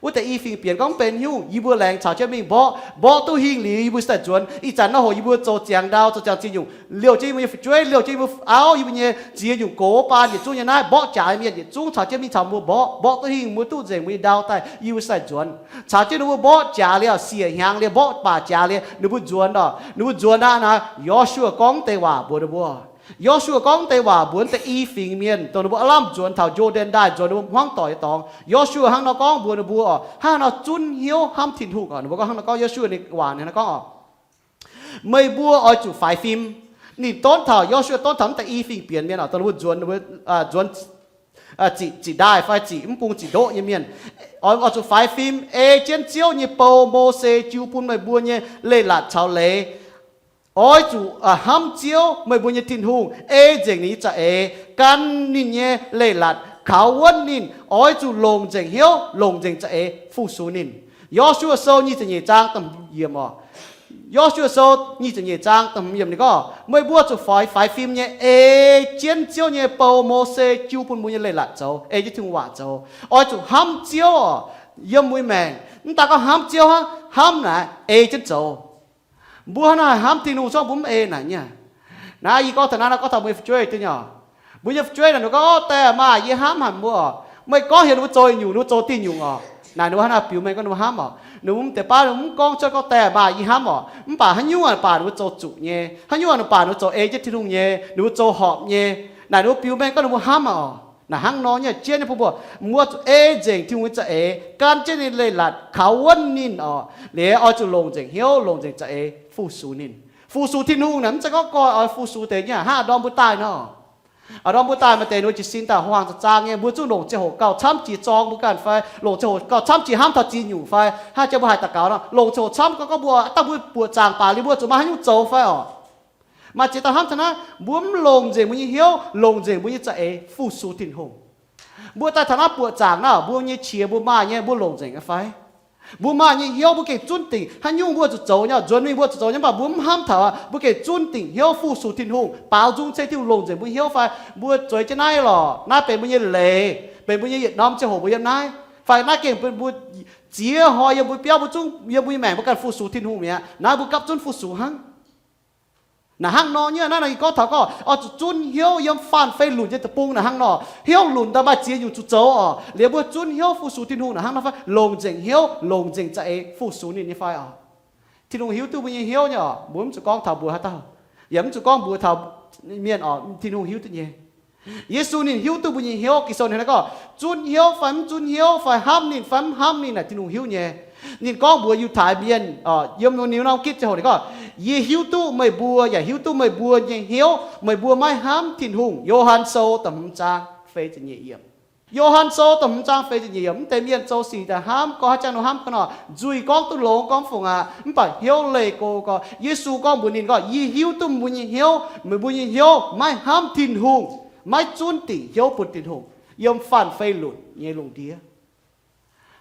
Butv deix i fingx bienx gorngv mv benx nyungc, yie mbuo laengz caux jienv mingh mborqv, mborqv duqv hingh liuz yie mbuo cingx daaih nzuonx. Ih zanc nor hoc yie mbuo zoux ziangx ndau, zoux ziangx ziex nyungc, liouh jienv yie mbuo nyei fu'jueiv, liouh jienv yie mbuo auv, yie mbuo nyei ziex nyungc gox baan yietc zungv nyei naaiv, mborqv jaax mienh yietc zungv caux jienv mingh caux mbuo mborqv. Mborqv duqv hingh mbuo duqv nzengc mbuo nyei ndau daaih, yie mbuo cingx daaih nzuonx. Caux jienv ninh mbuo mborqv jaax liuz, siec hnyangx liuz, mborqv baac jaax liuz, ninh mbuo nzuonx oc. Ninh mbuo nzuonx aqv naaic, Yo^su^waa gorngv deix waac mbuox ninh mbuo. Yo^su^waa gorngv deix waac mbuox deix i fingx mienh, dongh ninh mbuo aav lamh nzuonx taux Yo^nden Ndaaih, nzuonx ninh mbuo hmuangv doic nyei dorngx. Yo^su^waa hnangv nor gorngv mbuox ninh mbuo oc, hnangv nor zunv hnyouv hnamv Tin-Hungh oc. Ninh mbuo gorngv hnangv nor gorngv, Yo^su^waa ninh waac ninh hnangv nor gorngv oc, meih mbuo oix zuqc faix fim. Ninh donv taux, Yo^su^waa donv taux mv deix i fingx bienx mienh oc, dongh ninh mbuo nzuonx, nzuonx ziqc, ziqc ndaaih fai ziqc mv bung ziqc ndoqv nyei mienh, oix, oix zuqc faix fim ei jienv Ziouv nyei bou, Mose, jiu bun meih mbuo nyei leiz-latc caux leiz. Oix zuqc hnamv Ziouv, meih mbuo nyei Tin-Hungh, ei nzengc ninh nyei za'eix, gan ninh nyei leiz-latc, kaux wuonv ninh. Oix zuqc longc nzengc hnyouv, longc nzengc za'eix fu-sux ninh. Yo^su^waa Sou nyic ziepc nyeic zaang da'hmz yiemc oc. Yo^su^waa Sou nyic ziepc nyeic zaang da'hmz yiemc ninh gorngv, meih mbuo zuqc faix, faix fim nyei ei jienv Ziouv nyei bou, Mose, jiu bun mbuo nyei leiz-latc zoux, ei jienv Tin-Hungh waac zoux. Oix zuqc hnamv Ziouv oc, yiem mbuo nyei maengc. Mv daaih gorngv hnamv Ziouv hnangv, hnamv naaic ei jienv zoux. Mbuo hnangv naaic hnamv Tin-Hungh corc mbuo mv ei naaic nyei. Naaiv yie gorngv taux naaiv, naaiv gorngv taux mbuo nyei fu'jueiv deix nyei oc. Mbuo nyei fu'jueiv naaic ninh mbuo gorngv, Daaih maa, yie hnamv haic mbuo oc. Meih gorngv heuc ninh mbuo zoux nyungc, ninh mbuo zoux diuh nyungc oc. Naaic ninh mbuo hnangv naaic biux mengh gorngv ninh mbuo hnamv oc. Ninh mbuo mv deix baav ninh mv gorngv cuotv gorngv, Daaih maa, yie hnamv oc. Mv baac haaix nyungc baac ninh mbuo zoux zuqc nyei, haaix nyungc baac ninh mbuo zoux ei jienv Tin-Hungh nyei, ninh mbuo zoux horpc nyei. Naaic ninh mbuo biux mengh gorngv ninh mbuo hnamv oc. Naaic hnangv nor nyei, jienv nyei bun mbuo, mbuo zuqc ei nzengc Tin-Hungh nyei za'eix, gan jienv ninh leiz-latc, kaux wuonv ninh oc. Liuz oix zuqc longc nzengc hnyouv, longc nzengc za'eix fu-sux ninh. Fu-sux Tin-Hungh naaic mv zeiz gorngv gorx-youz oix fu-sux deix nyei. Hnangv a'ndorm mbuo daaih nor, a'ndorm mbuo daaih maaih deix ninh mbuo jiez sin daaih hmuangx zaang nyei, mbuo zungv longc ziangh hoc gauh camv jiex zorng mbuo ganh fai, longc ziangh hoc gauh camv jiex hnamv taux ziex nyungc fai, hnangv jiex mbuo haiz daux gaux nor, longc ziangh hoc camv gorngv, gorngv mbuo daaih mbuo buoqc zaangc baac liuz mbuo zuqc maaih haaix nyungc zoux fai oc. Maaih ziex dauh hnamv taux naaiv, mbuo mv longc nzengc mbuo nyei hnyouv, longc nzengc mbuo nyei za'eix fu-sux Tin-Hungh. Mbuo daaih taux naaiv buoqc zaangc naaiv, mbuo nyei qiex mbuo maaih nyei, mbuo longc nzengc nyei fai? Mbuo maaih nyei hnyouv mbuo gengh zunv dingc haaix nyungc mbuo zuqc zoux nyei, nzuonx mingh mbuo zuqc zoux nyei, mv baac mbuo mv hnamv taux aqv. Mbuo gengh zunv dingc hnyouv fu-sux Tin-Hungh, baaux nzung ceng Tin-Hungh, longc nzengc mbuo hnyouv fai? Mbuo zueiz jienv naaiv lorqc, naaiv benx mbuo nyei leiz, benx mbuo nyei yietc norm ziangh hoc mbuo yiem naaiv fai? Naaiv gengh benx mbuo ziex hnoi yiem mbuo biauv, mbuo zungv yiem mbuo nyei maengc mbuo ganh fu-sux Tin-Hungh mi'aqv. Naaiv mbuo gapv zunv fu-sux hnangv. Naaiv hnangv nor nyei, naaiv nor yie gorngv taux gorngv oix zuqc zunv hnyouv yiem faanh fei lunc nyei deic-bung naaiv hnangv nor. Hnyouv lunc daaih maaih ziex nyungc zuqc zoux oc. Liuz mbuo zunv hnyouv fu-sux Tin-Hungh naaiv hnangv nor fai? Longc nzengc hnyouv, longc nzengc za'eix fu-sux ninh nyei fai oc? Tin-Hungh hiuv duqv mbuo nyei hnyouv nyei oc. Mbuo mv zuqc gorngv taux mbuox haaix dauh, yaac mv zuqc gorngv mbuox taux mienh oc. Tin-Hungh hiuv duqv nyei. Yesu ninh hiuv duqv mbuo nyei hnyouv. Ging-Sou ninh gorngv, zunv hnyouv fai mv zunv hnyouv fai hnamv ninh fai mv hnamv ninh naaic Tin-Hungh hiuv nyei. Ninh gorngv mbuox Yiutai Mienh, yiem ninh norm gitv ziangh hoc ninh gorngv, yie hiuv duqv meih mbuo yaac hiuv duqv meih mbuo nyei hnyouv, meih mbuo maiv hnamv Tin-Hungh. Yo^han Sou da'hmz zaang feix ziepc nyeic yiemc. Yo^han Sou da'hmz zaang feix ziepc nyeic yiemc, mv deix mienh zoux sic daaih hnamv gorngv haaix jangx ninh hnamv ga'naaiv, nzuih gorngv duqv longx gorngv fungc aqv, mv baac hnyouv leih go gorngv. Yesu gorngv mbuox ninh gorngv, yie hiuv duqv mbuo nyei hnyouv, meih mbuo nyei hnyouv maiv hnamv Tin-Hungh, maiv zunv dingc hnyouv bun Tin-Hungh, yiem faanh fei lunc nyei lungh ndiev.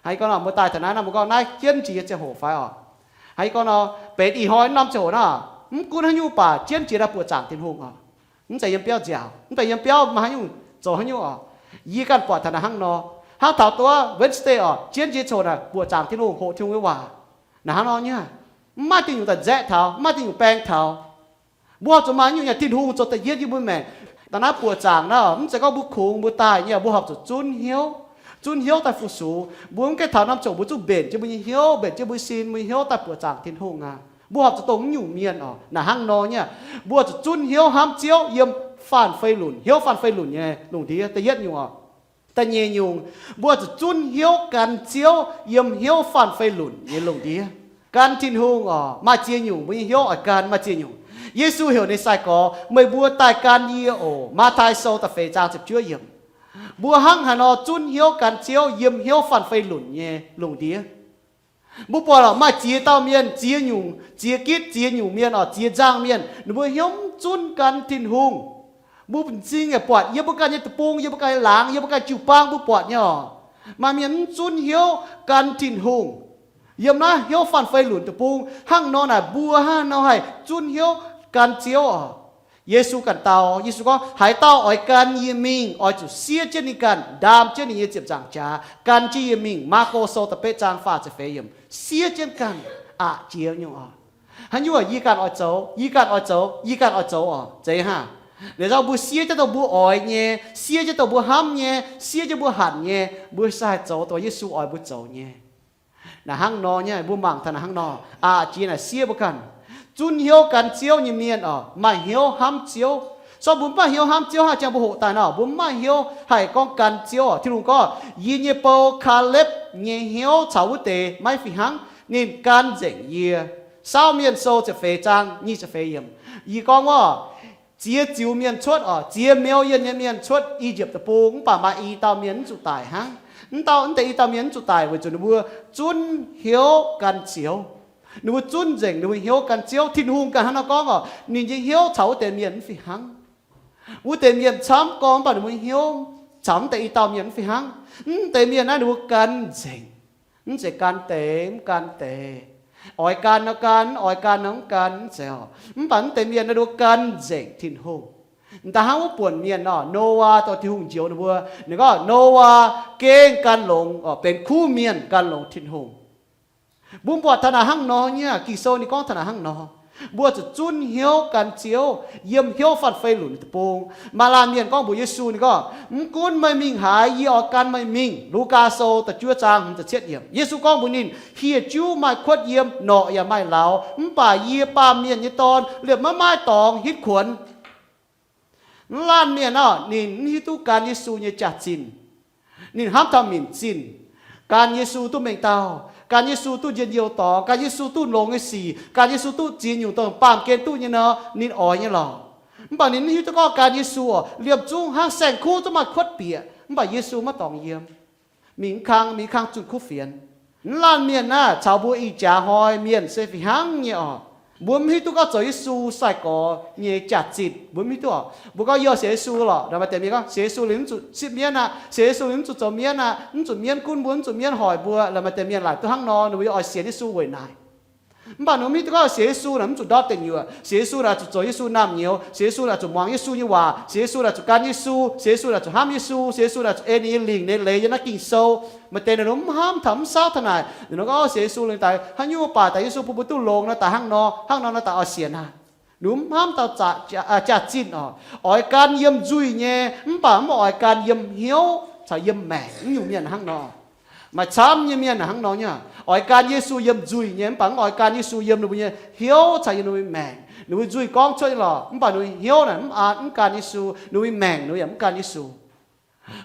Haiz gorngv nor, mbuo daaih taux naaiv nor, mbuo gorngv naaiv jienv jiex ziangh hoc fai oc? Haiz gorngv nor, benx ih hnoi norm ziangh hoc nor, mv gunv haaix nyungc baac jienv jiex daaih buoqc zaangc Tin-Hungh oc. Mv zeiz yiem biauv nziaauc, mv zeiz yiem biauv maaih haaix nyungc zoux haaix nyungc oc. Yie ganh buatc taux naaiv hnangv nor, hnangv taux duqv Wednesday oc, jienv jiex ziangh hoc naaic buoqc zaangc Tin-Hungh, hoqc Tin-Hungh nyei waac. Naaiv hnangv nor nyei, mv maaih diuh nyungc daaih nzaeqv taux, mv maaih diuh nyungc baeng taux. Mbuo horpc zuqc maaih nyungc nyanc Tin-Hungh zoux da'yietv yiem mbuo maengc. Da'naaiv buoqc zaangc naaiv, mv zeiz gorngv mbuo kungx mbuo daaih nyei, mbuo horpc zuqc zunv hnyouv, zunv hnyouv daaih fu-sux. Mbuo mv gaengh taux norm ziangh hoc mbuo zungv mbenc jienv mbuo nyei hnyouv, mbenc jienv mbuo sin, mbuo nyei hnyouv daaih buoqc zaangc Tin-Hungh aqv. Mbuo horpc zuqc dongh mv nyungc mienh oc. Naaic hnangv nor nyei, mbuo zuqc zunv hnyouv hnamv Ziouv yiem faanh fei lunc, hnyouv faanh fei lunc nyei lungh ndiev, da'yietv nyungc oc. Da'nyeic nyungc, mbuo zuqc zunv hnyouv gan Ziouv yiem hnyouv faanh fei lunc nyei lungh ndiev. Gan Tin-Hungh oc, maaih ziex nyungc mbuo nyei hnyouv oix gan, maaih ziex nyungc. Yesu heuc ninh sai-gorx, meih mbuo daaih gan yie oc. Matv^tai Sou da'feix zaang ziepc juov yiemc. Mbuo hnangv haaix nor zunv hnyouv gan Ziouv yiem hnyouv faanh fei lunc nyei lungh ndiev? Mbuo buatc lorqc, maaih ziex dauh mienh, ziex nyungc, ziex gitv, ziex nyungc mienh oc, ziex nzangc mienh, ninh mbuo hnyouv mv zunv gan Tin-Hungh. Mbuo m'zing yaac buatc yiem mbuo ganh nyei deic-bung, yiem mbuo ganh nyei laangz, yiem mbuo ganh jiu-baang mbuo buatc nyei oc. Maaih mienh mv zunv hnyouv gan Tin-Hungh. Yiem naaiv hnyouv faanh fei lunc deic-bung hnangv nor naaic, mbuo hnangv nor haih zunv hnyouv gan Ziouv oc? Yesu ganh dau, Yesu gorngv, haaix dauh oix gan yie mingh, oix zuqc siev jienv ninh ganh, ndaam jienv ninh nyei ziepc nzaangc jaax, gan jienv yie mingh. Maako Sou da'betv zaang faah ziepc feix yiemc, siev jienv ganh, aqc jiex nyungc oc. Haaix nyungc yie ganh oix zoux, yie ganh oix zoux, yie ganh oix zoux oc, zeiz hnangv. Liuz nzauh mbuo siev jienv dongh mbuo oix nyei, siev jienv dongh mbuo hnamv nyei, siev jienv mbuo hanc nyei, mbuo sai zoux dongh Yesu oix mbuo zoux nyei. Naaic hnangv nor nyei, mbuo mangc taux naaic hnangv nor, aqc jiex naaic siev mbuo ganh. Zunv hnyouv gan Ziouv nyei mienh oc, maaih hnyouv hnamv Ziouv. Sorng mbuo mv maaih hnyouv hnamv Ziouv hnangv, ziangh mbuo hoqc daaih nor, mbuo mv maaih hnyouv haih gorngv gan Ziouv oc. Tin-Hungh gorngv, yie nyei bou, Kaalepv, nyei hnyouv caux wuov deix maiv fih hnangv. Ninh gan nzengc yie. Saauv Mienh Sou ziepc feix zaang nyic ziepc feix yiemc, yie gorngv wuov, ziex ziux mienh cuotv oc, ziex million nyei mienh cuotv I^yipv Deic-Bung, mv baac maaih i dauh mienh mv zuqc daic hnangv. Mv dauh, mv deix i dauh mienh mv zuqc daic weic zuqc ninh mbuo zunv hnyouv gan Ziouv. Ninh mbuo zunv nzengc ninh mbuo hnyouv gan Ziouv. Tin-Hungh ganh hnangv nor gorngv oc, ninh nyei hnyouv caux wuov deix mienh mv fih hnangv. Wuov deix mienh camv gorngv, mv baac ninh mbuo hnyouv caux mv deix i dauh mienh mv fih hnangv. Mv deix mienh naaiv ninh mbuo gan nzengc. Mv zeiz gan deix mv gan deix, oix gan nor gan, mv oix gan nor mv gan, mv zeiz oc. Mv baac mv deix mienh naaiv ninh mbuo gan nzengc Tin-Hungh. M'daaih hnangv wuov buonc mienh oc, Noaa, dongh Tin-Hungh njoux ninh mbuo, ninh gorngv, Noaa gengh gan longx oc, benx kuv mienh gan longx Tin-Hungh. Mbuo buatc taux naaic hnangv nor nyei, Ging-Sou ninh gorngv taux naaic hnangv nor. Mbuo zuqc zunv hnyouv gan Ziouv, yiem hnyouv faanh fei lunc deic-bung. Maaih laanh mienh gorngv mbuox Yesu, ninh gorngv, mv gunv meih mingh haaix, yie oix gan meih mingh. Lugaa Sou da'juov zaang hmz ziepc cietv yiemc, Yesu gorngv mbuox ninh, hieh juv maaih kuotv yiem, norqc yaac maaih lauz, mv baac yie, Baamh Mienh nyei Dorn, liemh maiv maaih dorngx hitv kuonx. Mv laanh mienh oc, ninh mv hiuv duqv gan Yesu nyei jaax-zinh. Ninh hnamv taux minc zinh, gan Yesu duqv mengh dauh, gan Yesu duqv njien-youh dorngx, gan Yesu duqv longx nyei sic, gan Yesu duqv ziex nyungc dongh baamh gen duqv nyei nor, ninh oix nyei lorqc. Mv baac ninh mv hiuv duqv gorngv gan Yesu oc, liemh zungv hnangv saeng-kuv zungv maaih kuotv bieqc, mv baac Yesu maiv dorngx yiem. Mingh mv kang, mingh kang zunh kuv fienx. Mv laanh mienh naaiv caux mbuo ih jaax hnoi mienh se fih hnangv nyei oc. Mbuo mv hiuv duqv gorngv zoux Yesu sai-gorx nyei jaax-zinh, mbuo mv hiuv duqv oc. Mbuo gorngv yie sienx Yesu lorqc, maaih deix mienh gorngv sienx Yesu liuz mv zuqc sipv mienv aqv, sienx Yesu liuz mv zuqc zoux mienv aqv, mv zuqc mienv gunv mbuo, mv zuqc mienv hoic mbuo. Maaih deix mienh laaic duqv hnangv nor, ninh mbuo yaac oix sienx Yesu weic naaic. Mv baac ninh mbuo mv hiuv duqv gorngv sienx Yesu naaic mv zuqc ndortv deic nyuoqc, sienx Yesu naaic zuqc zoux Yesu naamh nyouz, sienx Yesu naaic zuqc muangx Yesu nyei waac, sienx Yesu naaic zuqc gan Yesu, sienx Yesu naaic zuqc hnamv Yesu, sienx Yesu naaic zuqc ei ninh nyei lingc nyei leiz yiem naaiv Ging-Sou. Maaih deix ninh mbuo mv hnamv taux, mv saauv taux naaic, ninh mbuo gorngv sienx Yesu liuz daaih hnangv nyungc baac daaih Yesu bun mbuo duqv longx nor, daaih hnangv nor, hnangv nor nor daaih oix sienx aqv. Ninh mbuo mv hnamv taux jaax-zinh oc. Oix gan yiem nzuih nyei, mv baac mv oix gan yiem hnyouv caux yiem maengc. Mv nyungc mienh hnangv nor. Maaih camv nyei mienh hnangv nor nyei, oix gan Yesu yiem nzuih nyei, mv baac mv oix gan Yesu yiem ninh mbuo nyei hnyouv caux yiem ninh mbuo nyei maengc. Ninh mbuo nzuih gorngv cuotv nyei lorqc, mv baac ninh mbuo hnyouv naaic mv an, mv gan Yesu. Ninh mbuo nyei maengc ninh mbuo yaac mv gan Yesu.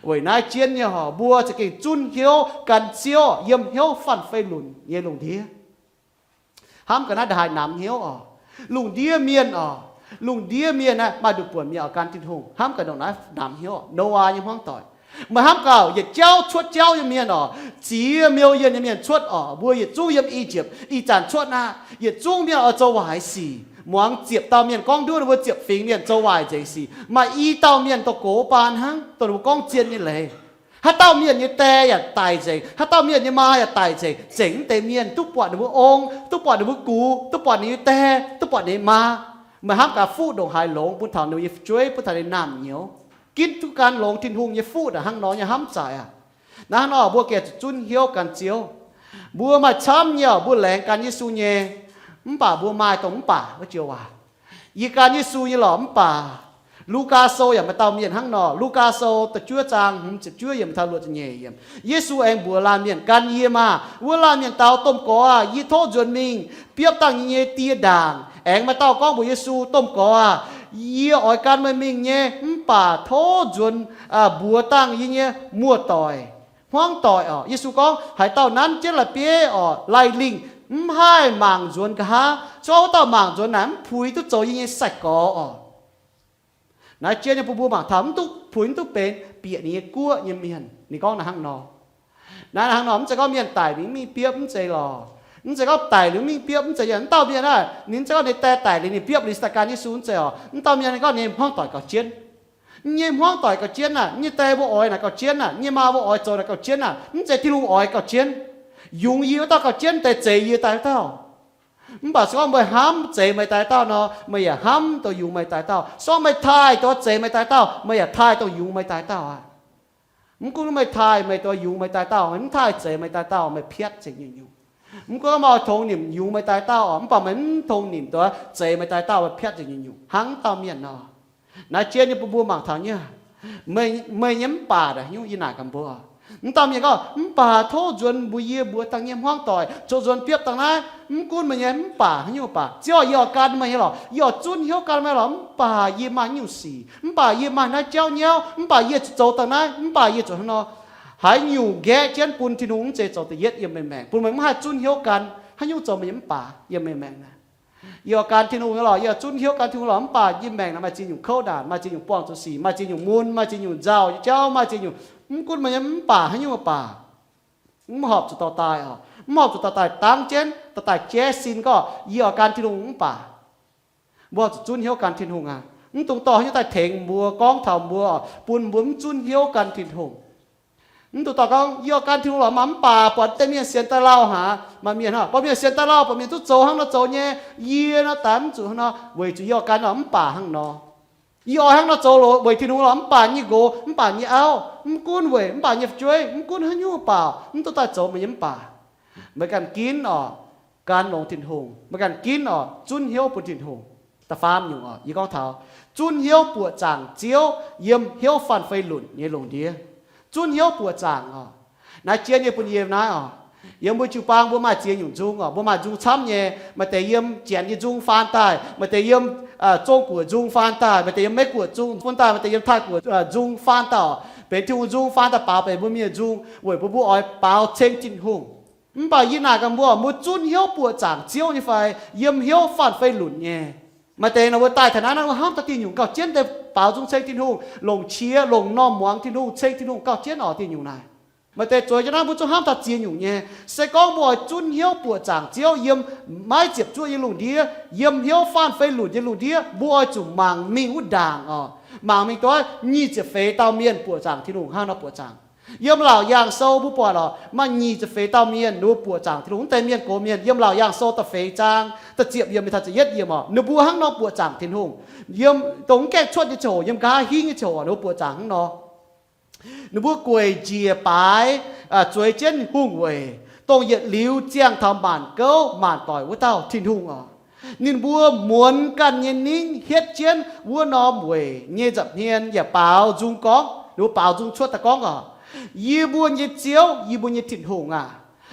Weic naaiv jienv nyei oc, mbuo za'gengh zunv hnyouv gan Ziouv yiem hnyouv faanh fei lunc nyei lungh ndiev. Hnamv gaax naaiv ndongc haaix namx hnyouv oc. Lungh ndiev mienh oc, lungh ndiev mienh naaiv maaih nduqc buonc mienh oix gan Tin-Hungh. Hnamv gaax ndongc naaiv namx hnyouv, Noaa nyei hmuangv doic. Meih hnamv gaax, yietc jauv cuotv jauv nyei mienh oc, ziex million nyei mienh cuotv oc, mbuo yietc zungv yiem I^yipv ih zanc cuotv aqv. Yietc zungv mienh oix zoux waaic sic, muangx ziepc dauh mienh gorngv nduov, ninh mbuo ziepc fingx mienh zoux waaic nzengc sic, maaih i dauh mienh dongh gox baan hnangv, dongh ninh mbuo gorngv zien nyei leiz. Haaix dauh mienh nyei die yaac daic nzengc, haaix dauh mienh nyei maa yaac daic nzengc, zengc mv deix mienh duqv buatc ninh mbuo ong, duqv buatc ninh mbuo gux, duqv buatc ninh nyei die, duqv buatc ninh nyei maa. Meih hnamv gaax fuqv ndongc haaix longx bun taux ninh nyei fu'jueiv, bun taux ninh naamh nyouz. Ginv duqv gan longx Tin-Hungh nyei fuqv naaic hnangv nor nyei hnamv zaaic aqv. Naaiv hnangv nor mbuo gengh zuqc zunv hnyouv gan Ziouv. Mbuo maaih camv nyei oc, mbuo laengz gan Yesu nyei, mv baac mbuo maaih dongh mv baac wuov joux waac. Yie gan Yesu nyei lorqc mv baac. Lugaa Sou yaac maaih dauh mienh hnangv nor. Lugaa Sou da'juov zaang hmz ziepc juov yiemc taux luoqc ziepc nyeic yiemc, Yesu aengx mbuox laanh mienh, gan yie maah! Wuov laanh mienh dau, Domh Gorx aah, yie tov nzuonx mingh biopv dangh yie nyei die ndaangc. Aengx maaih dauh gorngv mbuox Yesu, Domh Gorx aah, yie oix gan meih mingh nyei, mv baac tov nzuonx mbuox dangh yie nyei muoz-doic, hmuangv doic oc. Yesu gorngv, haaix dauh nanv jienv lai-bieiv oc, lai-lingh, mv haih mangc nzuonx nqa'haav. Se gorngv wuov dauh mangc nzuonx naaic mv puix duqv zoux yie nyei sai-gorx oc. Naaiv jienv nyei bun mbuo mangc taux mv duqv puix, mv duqv benx bieqc ninh nyei guoqv nyei mienh. Ninh gorngv naaiv hnangv nor. Naaiv hnangv nor, mv zeiz gorngv mienh daic mingh mv mingh biopv, mv zeiz lorqc. Mv zeiz gorngv daic liuz mv mingh biopv, mv zeiz yaac mv dauh mienh aah, ninh mv zeiz gorngv ninh die daic liuz ninh biopv liuz daaih gan Yesu, mv zeiz oc. Mv dauh mienh ninh gorngv ninh hmuangv doic gauh jienv. Nyei hmuangv doic gauh jienv aah, nyei die mbuo oix naaic gauh jienv aah, nyei maa mbuo oix zoux naaic gauh jienv aah, mv zeiz Tin-Hungh oix gauh jienv. Yungz yie wuov dauh gauh jienv deix, zeix yie daaih wuov dauh. Mv baac se gorngv meih hnamv zeix meih daaih dauh nor, meih yaac hnamv dongh yungz meih daaih dauh. Se gorngv meih taaih dongh zeix meih daaih dauh, meih yaac taaih dongh yungz meih daaih dauh aqv. Mv gunv meih taaih meih dongh yungz meih daaih dauh, meih mv taaih zeix meih daaih dauh, meih piatv nzengc nyungc-nyungc. Mv gunv meih oix tongx nimc yungz meih daaih dauh, mv baac meih mv tongx nimc dongh zeix meih daaih dauh, meih piatv nzengc nyungc-nyungc. Hnangv dauh mienh nor, naaiv jien nyei bun mbuo mangc taux nyei. Meih nyei mv baac naaic nyungc yie naaic gaax mbuo. Mv dauh mienh gorngv, mv baac tov nzuonx mbuox yie mbuox dangh nyei hmuangv doic, zoux nzuonx biopv dangh naaiv. Mv gunv meih nyei mv baac haaix nyungc baac, Ziouv, yie oix gan meih nyei lorqc, yie oix zunv hnyouv gan meih lorqc. Mv baac yie maaih nyungc sic, mv baac yie maaih naaiv jauv nyauv, mv baac yie zuqc zoux dangh naaiv, mv baac yie zuqc hnangv nor. Haaix nyungc nqaeqv jienv bun Tin-Hungh mv zeiz zoux da'yietv yiem meih maengc, bun meih mv haih zunv hnyouv gan haaix nyungc zoux meih nyei mv baac yiem meih maengc naaic. Yie oix gan Tin-Hungh nyei lorqc, yie oix zunv hnyouv gan Tin-Hungh lorqc, mv baac yie maengc naaic maaih ziex nyungc kouv naanc, maaih ziex nyungc buangh zuqc sic, maaih ziex nyungc mun, maaih ziex nyungc nzauh nyei jauv, maaih ziex nyungc, mv gunv meih nyei mv baac haaix nyungc baac, mv horpc zuqc dorh daaih oc. Mv horpc zuqc dorh daaih dangv jienv, dorh daaih jaiv sin gorngv, yie oix gan Tin-Hungh mv baac. Mbuo zuqc zunv hnyouv gan Tin-Hungh aqv. Mv dungx dorh haaix nyungc daaih tengx mbuo, gorngv taux mbuo, bun mbuo mv zunv hnyouv gan Tin-Hungh. Mv dungx dorh gorngv, yie oix gan Tin-Hungh lorqc, mv baac buatc deix mienh sienx daaih lauh haic. Maaih mienh hnangv, buatc mienh sienx daaih lauh, buatc mienh duqv zoux hnangv nor zoux nyei, yie nor daaih mv zuqc hnangv nor, weic zuqc yie oix gan nor mv baac hnangv nor. Yie oix hnangv nor zoux weic Tin-Hungh lorqc, mv baac nyei nqox, mv baac nyei auv, mv gunv weic mv baac nyei fu'jueiv, mv gunv haaix nyungc baac, mv dungx daaih zoux meih nyei mv baac. Meih ganh ginv oc, gan longx Tin-Hungh. Meih ganh ginv oc, zunv hnyouv bun Tin-Hungh. Da'faam nyungc oc, yie gorngv taux zunv hnyouv buoqc zaangc Ziouv yiem hnyouv faanh fei lunc nyei lungh ndiev. Zunv hnyouv buoqc zaangc oc. Naaiv jien nyei bun yie naaiv oc. Yiem mbuo jiu-baang mbuo maaih ziex nyungc nzung oc. Mbuo maaih nzung camv nyei. Maaih deix yiem Janx nyei nzung faan daaih, maaih deix yiem Zong-Guoqv nzung faan daaih, maaih deix yiem Meiv-Guoqv nzung faan daaih, maaih deix yiem Taiv-Guoqv nzung faan daaih oc. Benx Tin-Hungh nzung faan daaih baaux benx mbuo mienh nzung weic mbuo, mbuo oix baaux ceng Tin-Hungh. Mv baac yie naaic gaax mbuo, mbuo zunv hnyouv buoqc zaangc Ziouv nyei fai yiem hnyouv faanh fei lunc nyei? Maaih deix nor mbuo daaih taux naaiv, naaiv mbuo hnamv taux diuh nyungc gauh jienv deix baaux nzung ceng Tin-Hungh, longc qiex longc normh muangx Tin-Hungh, ceng Tin-Hungh gauh jienv oc diuh nyungc naaic. Maaih deix zueiz jienv naaiv mbuo zungv hnamv taux ziex nyungc nyei. Se gorngv mbuo oix zunv hnyouv buoqc zaangc Ziouv yiem maiv ziepc zuoqv nyei lungh ndiev, yiem hnyouv faanh fei lunc nyei lungh ndiev, mbuo oix zuqc mangc mingh wuov ndaangc oc. Mangc mingh duqv nyic ziepc feix dauh mienh buoqc zaangc Tin-Hungh hnangv nor buoqc zaangc. Yiem Laauc Yaangh Sou mbuo buatc oc, maaih nyic ziepc feix dauh mienh ninh mbuo buoqc zaangc Tin-Hungh. Wuov deix mienh gox mienh, yiem Laauc Yaangh Sou da'feix zaang da'ziepc yiemc mingh taux da'yietv yiemc oc, ninh mbuo hnangv nor buoqc zaangc Tin-Hungh. Yiem dongh mv gaengh cuotv nyei ziangh hoc, yiem nqa'haav hingv nyei ziangh hoc, ninh mbuo buoqc zaangc hnangv nor. Ninh mbuo gueic njiec baaix, zueiz jienv hungh weic, dongh yietc liuz ziangh taux maanc gouv maanc doic wuov dauh Tin-Hungh oc. Ninh mbuo muonz ganh nyei ningv hietv jienv wuov norm weic nyei nza'hmien yaac baaux nzung gorngv, ninh mbuo baaux nzung cuotv daaih gorngv oc, Yie mbuo nyei Ziouv, yie mbuo nyei Tin-Hungh aac,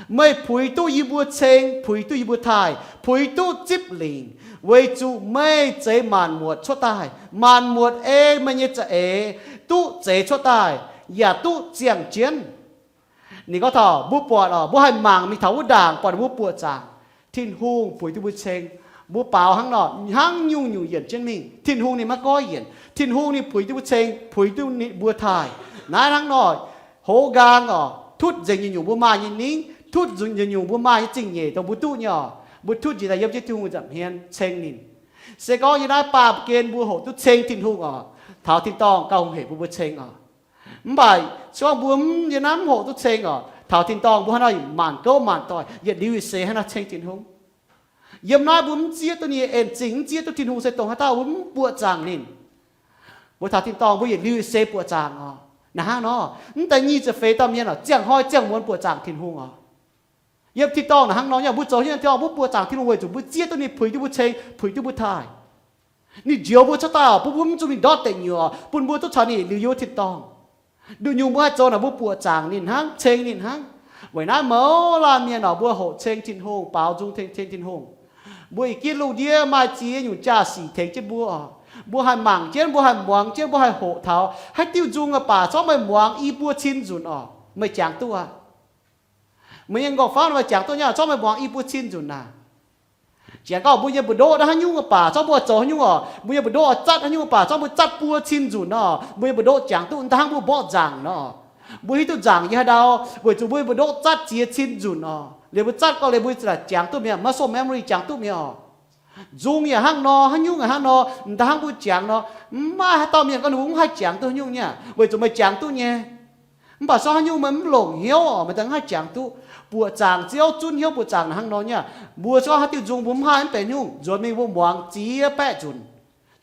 meih puix duqv yie mbuo ceng, puix duqv yie mbuo taaih, puix duqv zipv lingc, weic zuqc meih zeix maanc muotc cuotv daaih. Maanc muotc ei meih nyei za'eix duqv zeix cuotv daaih, yaac duqv ziangh jienv. Ninh gorngv taux mbuo buatc oc, mbuo haih mangc mingh taux wuov ndaangc buatc mbuo buoqc zaangc, Tin-Hungh puix duqv mbuo ceng. Mbuo baaux hnangv nor, hnangv nyungc-nyungc yienc jienv mingh. Tin-Hungh ninh maiv goiv yienc. Tin-Hungh ninh puix duqv mbuo ceng, puix duqv ninh mbuo taaih. Naaiv hnangv nor, hoz nqaang oc, tutv nzengc nyungc-nyungc mbuo maaih nyei ningv, tutv nzengc nyungc-nyungc mbuo maaih nyei zingh nyeic dongh mbuo duqv nyei oc. Mbuo tutv njiec daaih yiem jienv Tin-Hungh nza'hmien ceng ninh. Se gorngv yie naaiv baamh gen mbuo hoqc duqv ceng Tin-Hungh oc, taux tin-dorngh gauh hungh hec bun mbuo ceng oc. Mv baac se gorngv mbuo mv, yie naaiv mv hoqc duqv ceng oc, taux tin-dorngh mbuo hnangv nor maanc gouv maanc doic, yietc liuz yietc seix hnangv nor ceng Tin-Hungh. Yiem naaiv mbuo mv zieqv duqv ninh nyei en zingh, mv zieqv duqv Tin-Hungh se dongh haaix dauh mbuo mv buoqc zaangc ninh. Mbuo taux tin-dorngh mbuo yietc liuz yietc seix buoqc zaangc oc. Naaiv hnangv nor, mv deix nyic ziepc feix dauh mienh oc, ziangh hnoi ziangh muonz buoqc zaangc Tin-Hungh oc. Yiem tin-dorngh naaiv hnangv nor, mbuo zoux hnyouv tin-dorngh mbuo buoqc zaangc Tin-Hungh weic zuqc mbuo zieqv duqv ninh puix duqv mbuo ceng, puix duqv mbuo taaih. Ninh njoux mbuo cuotv daaih oc, bun mbuo mv zuqc mingh ndortv deic nyuoqc, bun mbuo duqv caux ninh yietc liuz yiem tin-dorngh. Nduqc nyungc mbuo haih zoux naaic mbuo buoqc zaangc ninh hnangv, ceng ninh hnangv. Weic naaiv mouz laanh mienh oc, mbuo hoqc ceng Tin-Hungh, baaux nzung ceng Tin-Hungh. Mbuo ih jaax lungh ndiev maaih ziex nyungc jaa-sic tengx jienv mbuo oc. Mbuo haih mangc jienv, mbuo haih muangx jienv, mbuo haih hoqc taux haaix diuh nzung aqv baac, zorqv meih muangx i buo cin nzunc oc, meih jangx duqv aqv. Meih nyei nqorngv-famv meih jangx duqv nyei, zorqv meih muangx i buo cin nzunc naaic. Janx gorngv mbuo nyei mbu'ndoqv naaiv haaix nyungc baac, zorqv mbuo zoux haaix nyungc oc, mbuo nyei mbu'ndoqv zatv haaix nyungc baac, zorqv mbuo zatv buo cin nzunc nor, mbuo nyei mbu'ndoqv jangx duqv dangh mbuo mborqv nzaangc nor. Mbuo hiuv duqv nzaangc yiem haaix ndau, weic zuqc mbuo nyei mbu'ndoqv zatv ziex cin nzunc nor. Liuz mbuo zatv gau liuz mbuo za'gengh jangx duqv mi'aqv, muscle memory jangx duqv mi'aqv oc. Nzung yaac hnangv nor, haaix nyungc yaac hnangv nor, m'dangh mbuo jangx nor, mv maaih haaix dauh mienh gorngv ninh mbuo mv haih jangx duqv haaix nyungc nyei, weic zuqc meih jangx duqv nyei. Mv baac se gorngv haaix nyungc meih mv longc hnyouv oc, meih daaih mv haih jangx duqv buoqc zaangc Ziouv, zunv hnyouv buoqc zaangc naaic hnangv nor nyei. Mbuo se gorngv haaix diuh nzung mbuo mv haih mv benx nyungc, nzuonx mingh mbuo muangx ziex baeqv nzunc,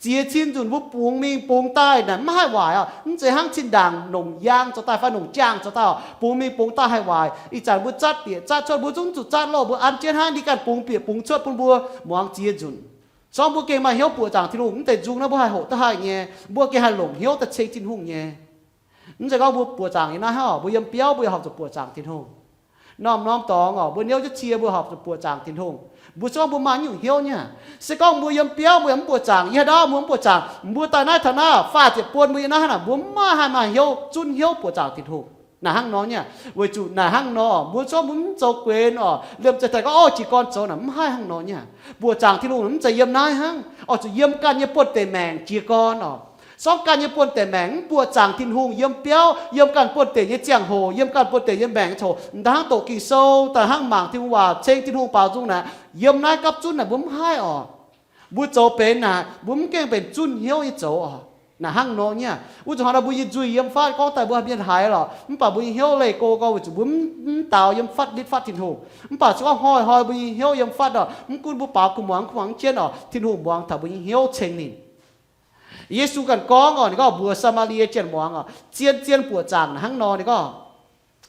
ziex cin nzunc mbuo bungx mingh bungx daaih naaic mv haih waaic oc. Mv zeiz hnangv zinh ndaangc longc yaang zoux daaih fai longc jaang zoux daaih oc, bungx mingh bungx daaih haih waaic. Ih zanc mbuo zatv bieqc zatv cuotv mbuo zungv zuqc zatv loh, mbuo an jienv hnangv ninh ganh bungx bieqc bungx cuotv bun mbuo muangx ziex nzunc. Se gorngv mbuo gengh maaih hnyouv buoqc zaangc Tin-Hungh, mv deix nzung naaiv mbuo haih hoqc duqv haih nyei, mbuo gengh haih longc hnyouv daaih ceng Tin-Hungh nyei. Mv zeiz gorngv mbuo buoqc zaangc yiem naaiv hnangv oc, mbuo yiem biauv mbuo yaac horpc zuqc buoqc zaangc Tin-Hungh. Norm-norm dorngx oc, mbuo niouv jienv cie mbuo horpc zuqc buoqc zaangc Tin-Hungh. Mbuo se gorngv mbuo maaih nyungc hnyouv nyei. Se gorngv mbuo yiem biauv mbuo yaac mv buoqc zaangc, yie haaix ndau mbuo mv buoqc zaangc, mbuo daaih naaiv taux naaiv faah ziepc buon mbuo yiem naaiv hnangv naaic, mbuo mv maaih haih maaih hnyouv zunv hnyouv buoqc zaangc Tin-Hungh. Naaic hnangv nor nyei. Weic zuqc naaic hnangv nor, mbuo se gorngv mbuo mv zoux guenx oc, liemh zeih daaih gorngv, o, jiez gorn zoux naaic, mv haih hnangv nor nyei. Buoqc zaangc Tin-Hungh mv zeiz yiem naaiv hnangv, oix zuqc yiem ganh nyei buonv-deic maengc jiez gorn oc. Se gorngv ganh nyei buonv-deic maengc mv buoqc zaangc Tin-Hungh, yiem biauv, yiem ganh buonv-deic nyei ziangh hoc, yiem ganh buonv-deic nyei maengc nyei ziangh hoc, daaih hnangv doqc Ging-Sou, daaih hnangv mangc Tin-Hungh waac, ceng Tin-Hungh baaux nzung naaic, yiem naaiv gapv zunv naaic mbuo mv haih oc. Mbuo zoux benx naaic, mbuo mv gengh benx zunv hnyouv nyei zoux oc. Naaic hnangv nor nyei. Wuov zuqc hnangv nor mbuo nyei nzuih yiem fatv gorngv daaih mbuo haih mienh haiz lorqc, mv baac mbuo nyei hnyouv leih go gorngv weic zuqc mbuo mv, mv daux yiem fatv, nitv fatv Tin-Hungh. Mv baac se gorngv hnoi-hnoi mbuo nyei hnyouv yiem fatv oc, mv gunv mbuo baaux kuh muangx, kuh muangx jienv oc, Tin-Hungh muangx taux mbuo nyei hnyouv ceng ninh. Yesu ganh gorngv oc, ninh gorngv mbuox Saa^maa^lie Janx muangx oc, zien-zien buoqc zaangc naaic hnangv nor, ninh gorngv,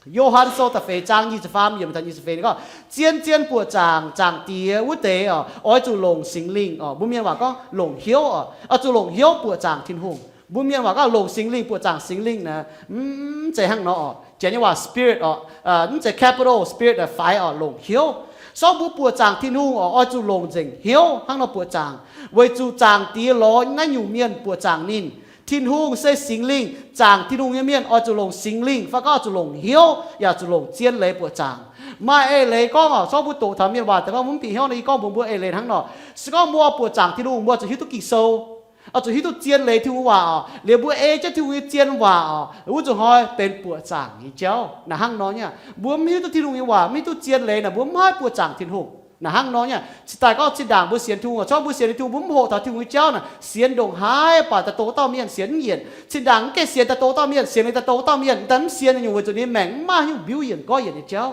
Yo^han Sou da'feix zaang nyic ziepc faam yiemc taux nyic ziepc feix, ninh gorngv, zien-zien buoqc zaangc Zaangc Diex wuov deix oc, oix zuqc longc Singx Lingh oc. Mbuo mienh waac gorngv longc hnyouv oc, oix zuqc longc hnyouv buoqc zaangc Tin-Hungh. Mbuo mienh waac gorngv longc Singx Lingh buoqc zaangc Singx Lingh naaic, mv zeiz hnangv nor oc. Janx nyei waac spirit oc, mv zeiz capital spirit faix oc, longc hnyouv. Se gorngv mbuo buoqc zaangc Tin-Hungh oc, oix zuqc longc nzengc hnyouv hnangv nor buoqc zaangc, weic zuqc Zaangc Diex lorz naaiv nyungc mienh buoqc zaangc ninh. Tin-Hungh se Singx Lingh, zaangc Tin-Hungh nyei mienh oix zuqc longc Singx Lingh, fai gorngv oix zuqc longc hnyouv, yaac zuqc longc zien leiz buoqc zaangc. Maaih eix leiz gorngv oc, se gorngv mbuo doqc taux mienh waac daaih gorngv mbuo mv bieqc hnyouv nor, yie gorngv mbuox mbuo eix leiz hnangv nor. Se gorngv mbuo buoqc zaangc Tin-Hungh, mbuo zuqc hiuv duqv Ging-Sou, oix zuqc hiuv duqv zien leiz Tin-Hungh waac oc, liuz mbuo ei jienv Tin-Hungh nyei zien waac oc, wuov zuqc hnoi benx buoqc zaangc nyei jauv. Naaic hnangv nor nyei. Mbuo mv hiuv duqv Tin-Hungh nyei waac, mv hiuv duqv zien leiz naaic, mbuo mv haih buoqc zaangc Tin-Hungh. Naaic hnangv nor nyei. Cingx daaih gorngv zinh ndaangc mbuo sienx Tin-Hungh, se gorngv mbuo sienx Tin-Hungh, mbuo mv hoqc taux Tin-Hungh nyei jauv naaic, sienx ndongc haaix baac daaih dox dauh mienh sienx mv yienc. Cinh ndaangc mv gaengh sienx daaih dox dauh mienh, sienx liuz daaih dox dauh mienh, daaih mv sienx nyungc weic zuqc ninh maengc mv maaih nyungc mbiuv yienc gorqv yienc nyei jauv.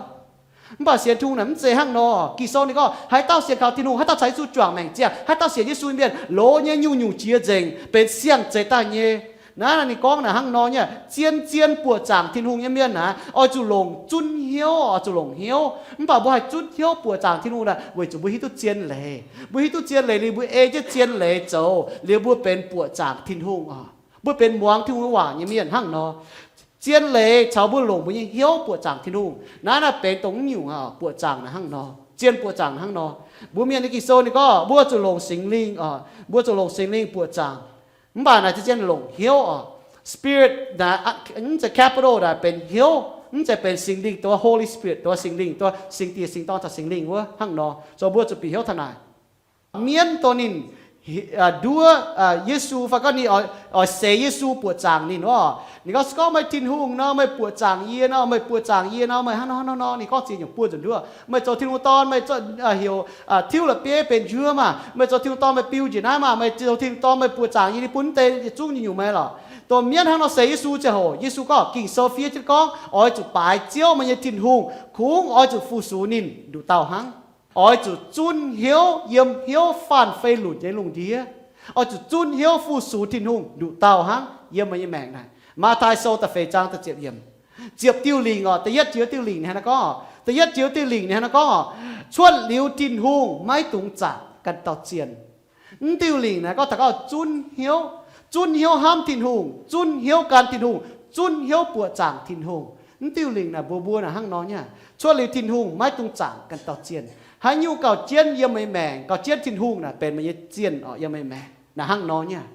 Mv baac sienx Tin-Hungh naaic mv zeiz hnangv nor. Ging-Sou ninh gorngv, haaix dauh sienx kaux Tin-Hungh, haaix dauh caux Yesu juangc maengc ziangh, haaix dauh sienx Yesu nyei mienh, lorz nyei nyungc-nyungc jiex nzengc, benx siang-zeix daaih nyei. Naaiv ninh gorngv naaic hnangv nor nyei, zien-zien buoqc zaangc Tin-Hungh nyei mienh naaic, oix zuqc longc zunv hnyouv, oix zuqc longc hnyouv. Mv baac mbuo haih zunv hnyouv buoqc zaangc Tin-Hungh naaic, weic zuqc mbuo hiuv duqv zien leiz. Mbuo hiuv duqv zien leiz liuz mbuo ei jienv zien leiz zoux, liuz mbuo benx buoqc zaangc Tin-Hungh oc. Mbuo benx muangx Tin-Hungh nyei waac nyei mienh hnangv nor. Zien leiz caux mbuo longc mbuo nyei hnyouv buoqc zaangc Tin-Hungh. Naaiv naaiv benx dongh mv nyungc buoqc zaangc naaic hnangv nor. Zien buoqc zaangc hnangv nor. Mbuo mienh nyei Ging-Sou ninh gorngv mbuo zuqc longc Singx Lingh oc. Mbuo zuqc longc Singx Lingh buoqc zaangc. Mv baac naaic zien-zien longc hnyouv oc. Spirit naaic, mv zeiz capital naaic benx hnyouv, mv zeiz benx Singx Lingh, dongh Holy Spirit, dongh Singx Lingh, dongh Singx Diex, Singx Dorn caux Singx Lingh wuov hnangv nor. Zoux mbuo zuqc bieqc hnyouv taux naaic. Mienv dongh ninh nduov Yesu fai gorngv ninh oix seix Yesu buoqc zaangc ninh oc. Ninh gorngv, se gorngv meih Tin-Hungh nor, meih buoqc zaangc yie nor, meih buoqc zaangc yie nor, meih hnangv nor hnangv nor. Ninh gorngv ziex nyungc buo nzunc nduov. Meih zoux Tin-Hungh dorn, meih hiuc tiuv la'bieiv benx njuov maah. Meih zoux Tin-Hungh dorn, meih biu njiec naaiv maah. Meih zoux Tin-Hungh dorn, meih buoqc zaangc yie, ninh bun deix yietc zungv nyungc-nyungc meih lorqc. Dongh mienv hnangv nor seix Yesu ziangh hoc, Yesu gorngv, Ging-Sou fiev jienv gorngv, oix zuqc baaix Ziouv meih nyei Tin-Hungh, kungx oix zuqc fu-sux ninh nduqc dauh hnangv. Oix zuqc zunv hnyouv yiem hnyouv faanh fei lunc nyei lungh ndiev. Oix zuqc zunv hnyouv fu-sux Tin-Hungh nduqc dauh hnangv yiem meih nyei maengc naaic. Matv^taai Sou da'feix zaang da'ziepc yiemc. Ziepc diuh lingc oc, da'yietv joux diuh lingc ninh hnangv naaiv gorngv oc. Da'yietv joux diuh lingc ninh hnangv naaiv gorngv oc. Cuotv liuz Tin-Hungh maiv dungx zaangc ganh dauh zienh. Mv diuh lingc naaiv gorngv taux gorngv zunv hnyouv, zunv hnyouv hnamv Tin-Hungh, zunv hnyouv gan Tin-Hungh, zunv hnyouv buoqc zaangc Tin-Hungh. Mv diuh lingc naaic mbuox mbuo naaic hnangv nor nyei. Cuotv liuz Tin-Hungh maiv dungx zaangc ganh dauh zienh. Haaix nyungc gauh jienv yiem meih maengc, gauh jienv Tin-Hungh naaic benx meih nyei zienh oc yiem meih maengc. Naaic hnangv nor nyei.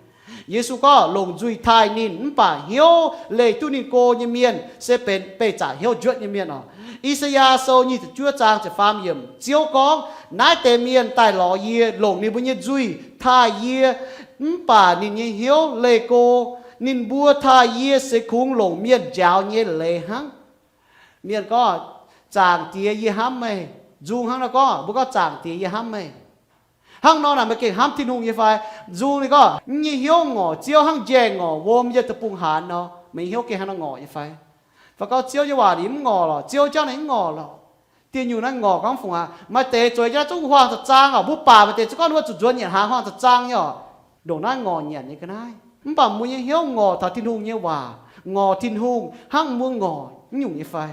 Yesu gorngv longc nzuih taaih ninh mv baac hnyouv leih duqv ninh go nyei mienh se benx beih zaqc hnyouv njuotv nyei mienh oc. I^saa^yaa Sou nyic ziepc juov zaang ziepc faam yiemc, Ziouv gorngv, naaiv deix mienh daaih lorz yie, longc ninh mbuo nyei nzuih taaih yie, mv baac ninh nyei hnyouv leih go. Ninh mbuo taaih yie se kungx longc mienh njaaux nyei leiz hnangv. Mienh gorngv, Zaangc Diex, yie hnamv meih. Nzung hnangv nor gorngv, mbuo gorngv, Zaangc Diex, yie hnamv meih. Hnangv nor naaic meih gengh hnamv Tin-Hungh nyei fai? Nzung ninh gorngv, Yie nyei hnyouv ngorc Ziouv hnangv njaih ngorc wuom yiem deic-bung haanz nor. Meih nyei hnyouv gengh hnangv nor ngorc nyei fai? Fai gorngv Ziouv nyei waac ninh mv ngorc lorqc, Ziouv jauv ninh mv ngorc lorqc. Dieh nyungc naaiv ngorc gorngv fungc aqv. Maaih deix zueiz jaav zungv huaang za'zaang oc, mbuo baac maaih deix zuqc gorngv ninh mbuo zuqc nzuonx nyanc hnaangx huaang za'zaang nyei oc. Ndongc naaiv ngorc nyanc nyei ga'naaiv. Mv baac mbuo nyei hnyouv ngorc taux Tin-Hungh nyei waac, ngorc Tin-Hungh hnangv mbuo ngorc naaiv nyungc nyei fai?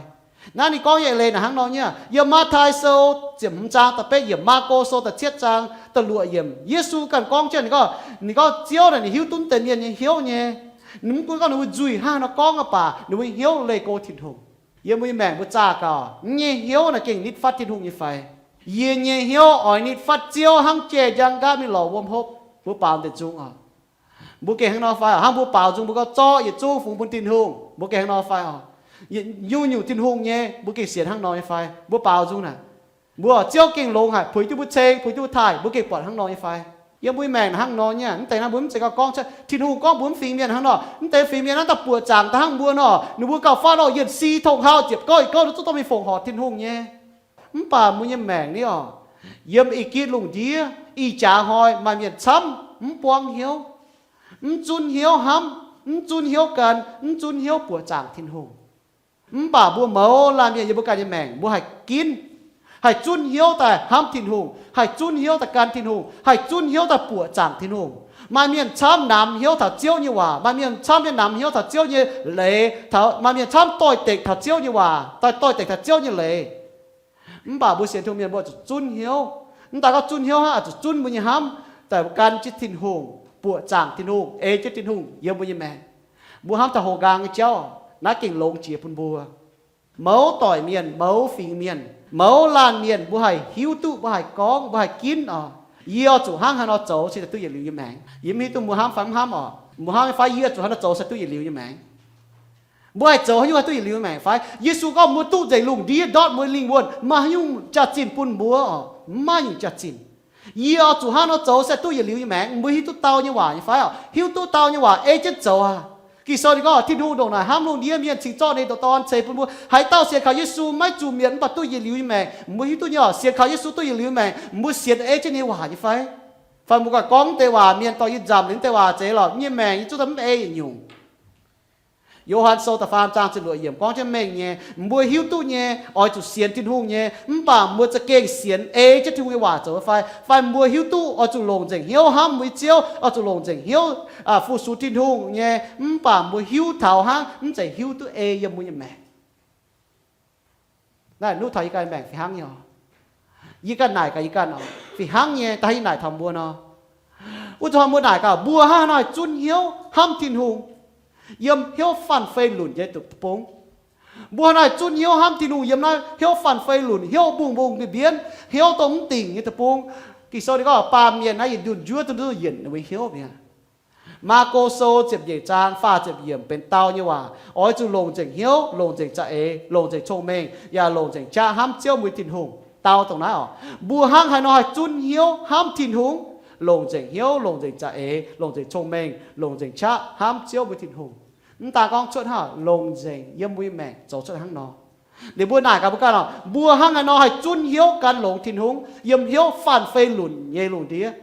Naaiv ninh gorngv nyei eix leiz naaic hnangv nor nyei. Yiem Matv^taai Sou ziepc hmz zaang da'betv yiemc, Maako Sou da'cietv zaang da'luoqc yiemc, Yesu ganh gorngv jienv ninh gorngv, ninh gorngv Ziouv naaic ninh hiuv duqv deix mienh nyei hnyouv nyei. Ninh mv gunv gorngv ninh mbuo nzuih hnangv haaix nor gorngv aqv, baac ninh mbuo hnyouv leih go Tin-Hungh. Yiem mbuo nyei maengc mbuo zaah gaax, yie nyei hnyouv naaic gengh nitv fatv Tin-Hungh nyei fai? Yie nyei hnyouv oix nitv fatv Ziouv hnangv jai-njang nqaatv mingh lorz wuom hopv? Mbuo baaux nzengc nzung oc. Mbuo gengh hnangv nor fai oc? Hnangv mbuo baaux nzung mbuo gorngv zorqv yietc zungv fungx bun Tin-Hungh, mbuo gengh hnangv nor fai oc? Nyungc-nyungc Tin-Hungh nyei mbuo gengh sienx hnangv nor nyei fai? Mbuo baaux nzung naaic, mbuo Ziouv gengh longx haic, puix jienv mbuo ceng, puix jienv mbuo taaih, mbuo gengh buatc hnangv nor nyei fai? Yiem mbuo nyei maengc hnangv nor nyei. Mv deix naaiv mbuo mv zeiz gauh gorngv cuotv Tin-Hungh gorngv mbuo mv fingx mienh hnangv nor. Mv deix fingx mienh naaiv daaih buoqc zaangc daaih hnangv mbuo nor, ninh mbuo gauh fatv nor yietc si tong-hauh ziepc gouv yietc gouv ninh zungv dorh mingh fongc horc Tin-Hungh nyei. Mv baac mbuo nyei maengc ni oc, yiem ih gitv lungh ndiev ih jaax hnoi maaih mienh camv mv buangv hnyouv, mv zunv hnyouv hnamv, mv zunv hnyouv gan, mv zunv hnyouv buoqc zaangc Tin-Hungh. Mv baac mbuo mouz laanh mienh yiem mbuo ganh nyei maengc mbuo haih ginv, haih zunv hnyouv daaih hnamv Tin-Hungh, haih zunv hnyouv daaih gan Tin-Hungh, haih zunv hnyouv daaih buoqc zaangc Tin-Hungh. Maaih mienh camv namx hnyouv taux Ziouv nyei waac, maaih mienh camv nyei namx hnyouv taux Ziouv nyei leiz, taux maaih mienh camv doix-dekc taux Ziouv nyei waac, doix-dekc taux Ziouv nyei leiz. Mv baac mbuo sienx Tin-Hungh mienh mbuo zuqc zunv hnyouv. Mv daaih gorngv zunv hnyouv hnangv, zuqc zunv mbuo nyei hnamv daaih gan jienv Tin-Hungh, buoqc zaangc Tin-Hungh, ei jienv Tin-Hungh yiem mbuo nyei maengc. Mbuo hnamv taux houx nqaang nyei jauv, naaiv gengh longx jiex bun mbuo. Mouz doic mienh, mouz fingx mienh, mouz laanh mienh, mbuo haih hiuv duqv, mbuo haih gorngv, mbuo haih ginv oc. Yie oix zuqc hnangv haaix nor zoux se duqv yietc liuz nyei maengc. Yie mv hiuv duqv mbuo hnamv fai mv hnamv oc. Mbuo hnamv nyei fai yie zuqc haaix nor zoux se duqv yietc liuz nyei maengc? Mbuo haih zoux haaix nyungc haih duqv yietc liuz nyei maengc fai? Yesu gorngv mbuo duqv nzengc lungh ndiev ndortv mbuo nyei lingh wuonh, maaih haaix nyungc jaax-zinh bun mbuo oc? Mv maaih nyungc jaax-zinh. Yie oix zuqc hnangv nor zoux se duqv yietc liuz nyei maengc. Mbuo hiuv duqv dau nyei waac nyei fai oc? Hiuv duqv dau nyei waac ei jienv zoux aqv. Ging-Sou ninh gorngv Tin-Hungh ndongc naaic hnamv lungh ndiev, mienh cingx zorqv ninh nyei ndoqc Dorn ceix bun mbuo, haaix dauh sienx kaux Yesu maiv zuqc mietc mv baac duqv yietc liuz nyei maengc. Mbuo hiuv duqv nyei oc, sienx kaux Yesu duqv yietc liuz nyei maengc. Mbuo sienx ei jienv ninh nyei waac nyei fai? Fai mbuo ganh gorngv deix waac, mienh dorh yie nzamc liuz deix waac zeiz lorqc, yie nyei maengc yie zuqc daaih mv ei yietc nyungc. Yo^han Sou da'faam zaang ziepc luoqc yiemc gorngv jienv mengh nyei, mbuo hiuv duqv nyei, oix zuqc sienx Tin-Hungh nyei, mv baac mbuo za'gengh sienx ei jienv Tin-Hungh nyei waac zoux fai? Fai mbuo hiuv duqv oix zuqc longc nzengc hnyouv hnamv mbuo nyei Ziouv, oix zuqc longc nzengc hnyouv fu-sux Tin-Hungh nyei, mv baac mbuo hiuv taux hnangv, mv zeiz hiuv duqv ei yiem mbuo nyei maengc. Naaiv nuqv taux yie ganh maengc fih hnangv nyei oc. Yie ganh naaic gaax yie ganh oc, fih hnangv nyei da'haiz yie naaic taux mbuo nor. Wuov zanc mbuo naaic gaax, mbuo hnangv haaix nor haih zunv hnyouv hnamv Tin-Hungh yiem hnyouv faanh fei lunc nyei deic-bung? Mbuo hnangv haaix nor haih zunv hnyouv hnamv Tin-Hungh yiem naaiv hnyouv faanh fei lunc, hnyouv mbungh mbungh mbienv mbienv, hnyouv dongh mv dingc nyei deic-bung? Ging-Sou ninh gorngv baamh mienh naaiv yietc ndunh njuov duqv yienc ninh mbuo hnyouv mi'aqv. Maako Sou ziepc nyeic zaang faah ziepc yiemc benx dau nyei waac, oix zuqc longc nzengc hnyouv, longc nzengc za'eix, longc nzengc cong-mengh, yaac longc nzengc qaqv hnamv Ziouv mbuo Tin-Hungh. Dau dongh naaiv oc. Mbuo hnangv haaix nor haih zunv hnyouv hnamv Tin-Hungh? Longc nzengc hnyouv, longc nzengc za'eix, longc nzengc cong-mengh, longc nzengc qaqv hnamv Ziouv mbuo Tin-Hungh. Mv daan gorngv cuotv hnangv, longc nzengc yiem mbuo nyei maengc zoux cuotv hnangv nor. Liuz mbuo naaic gaax mbuo ganh oc, mbuo hnangv haaix nor haih zunv hnyouv gan longx Tin-Hungh yiem hnyouv faanh fei lunc nyei lungh ndiev?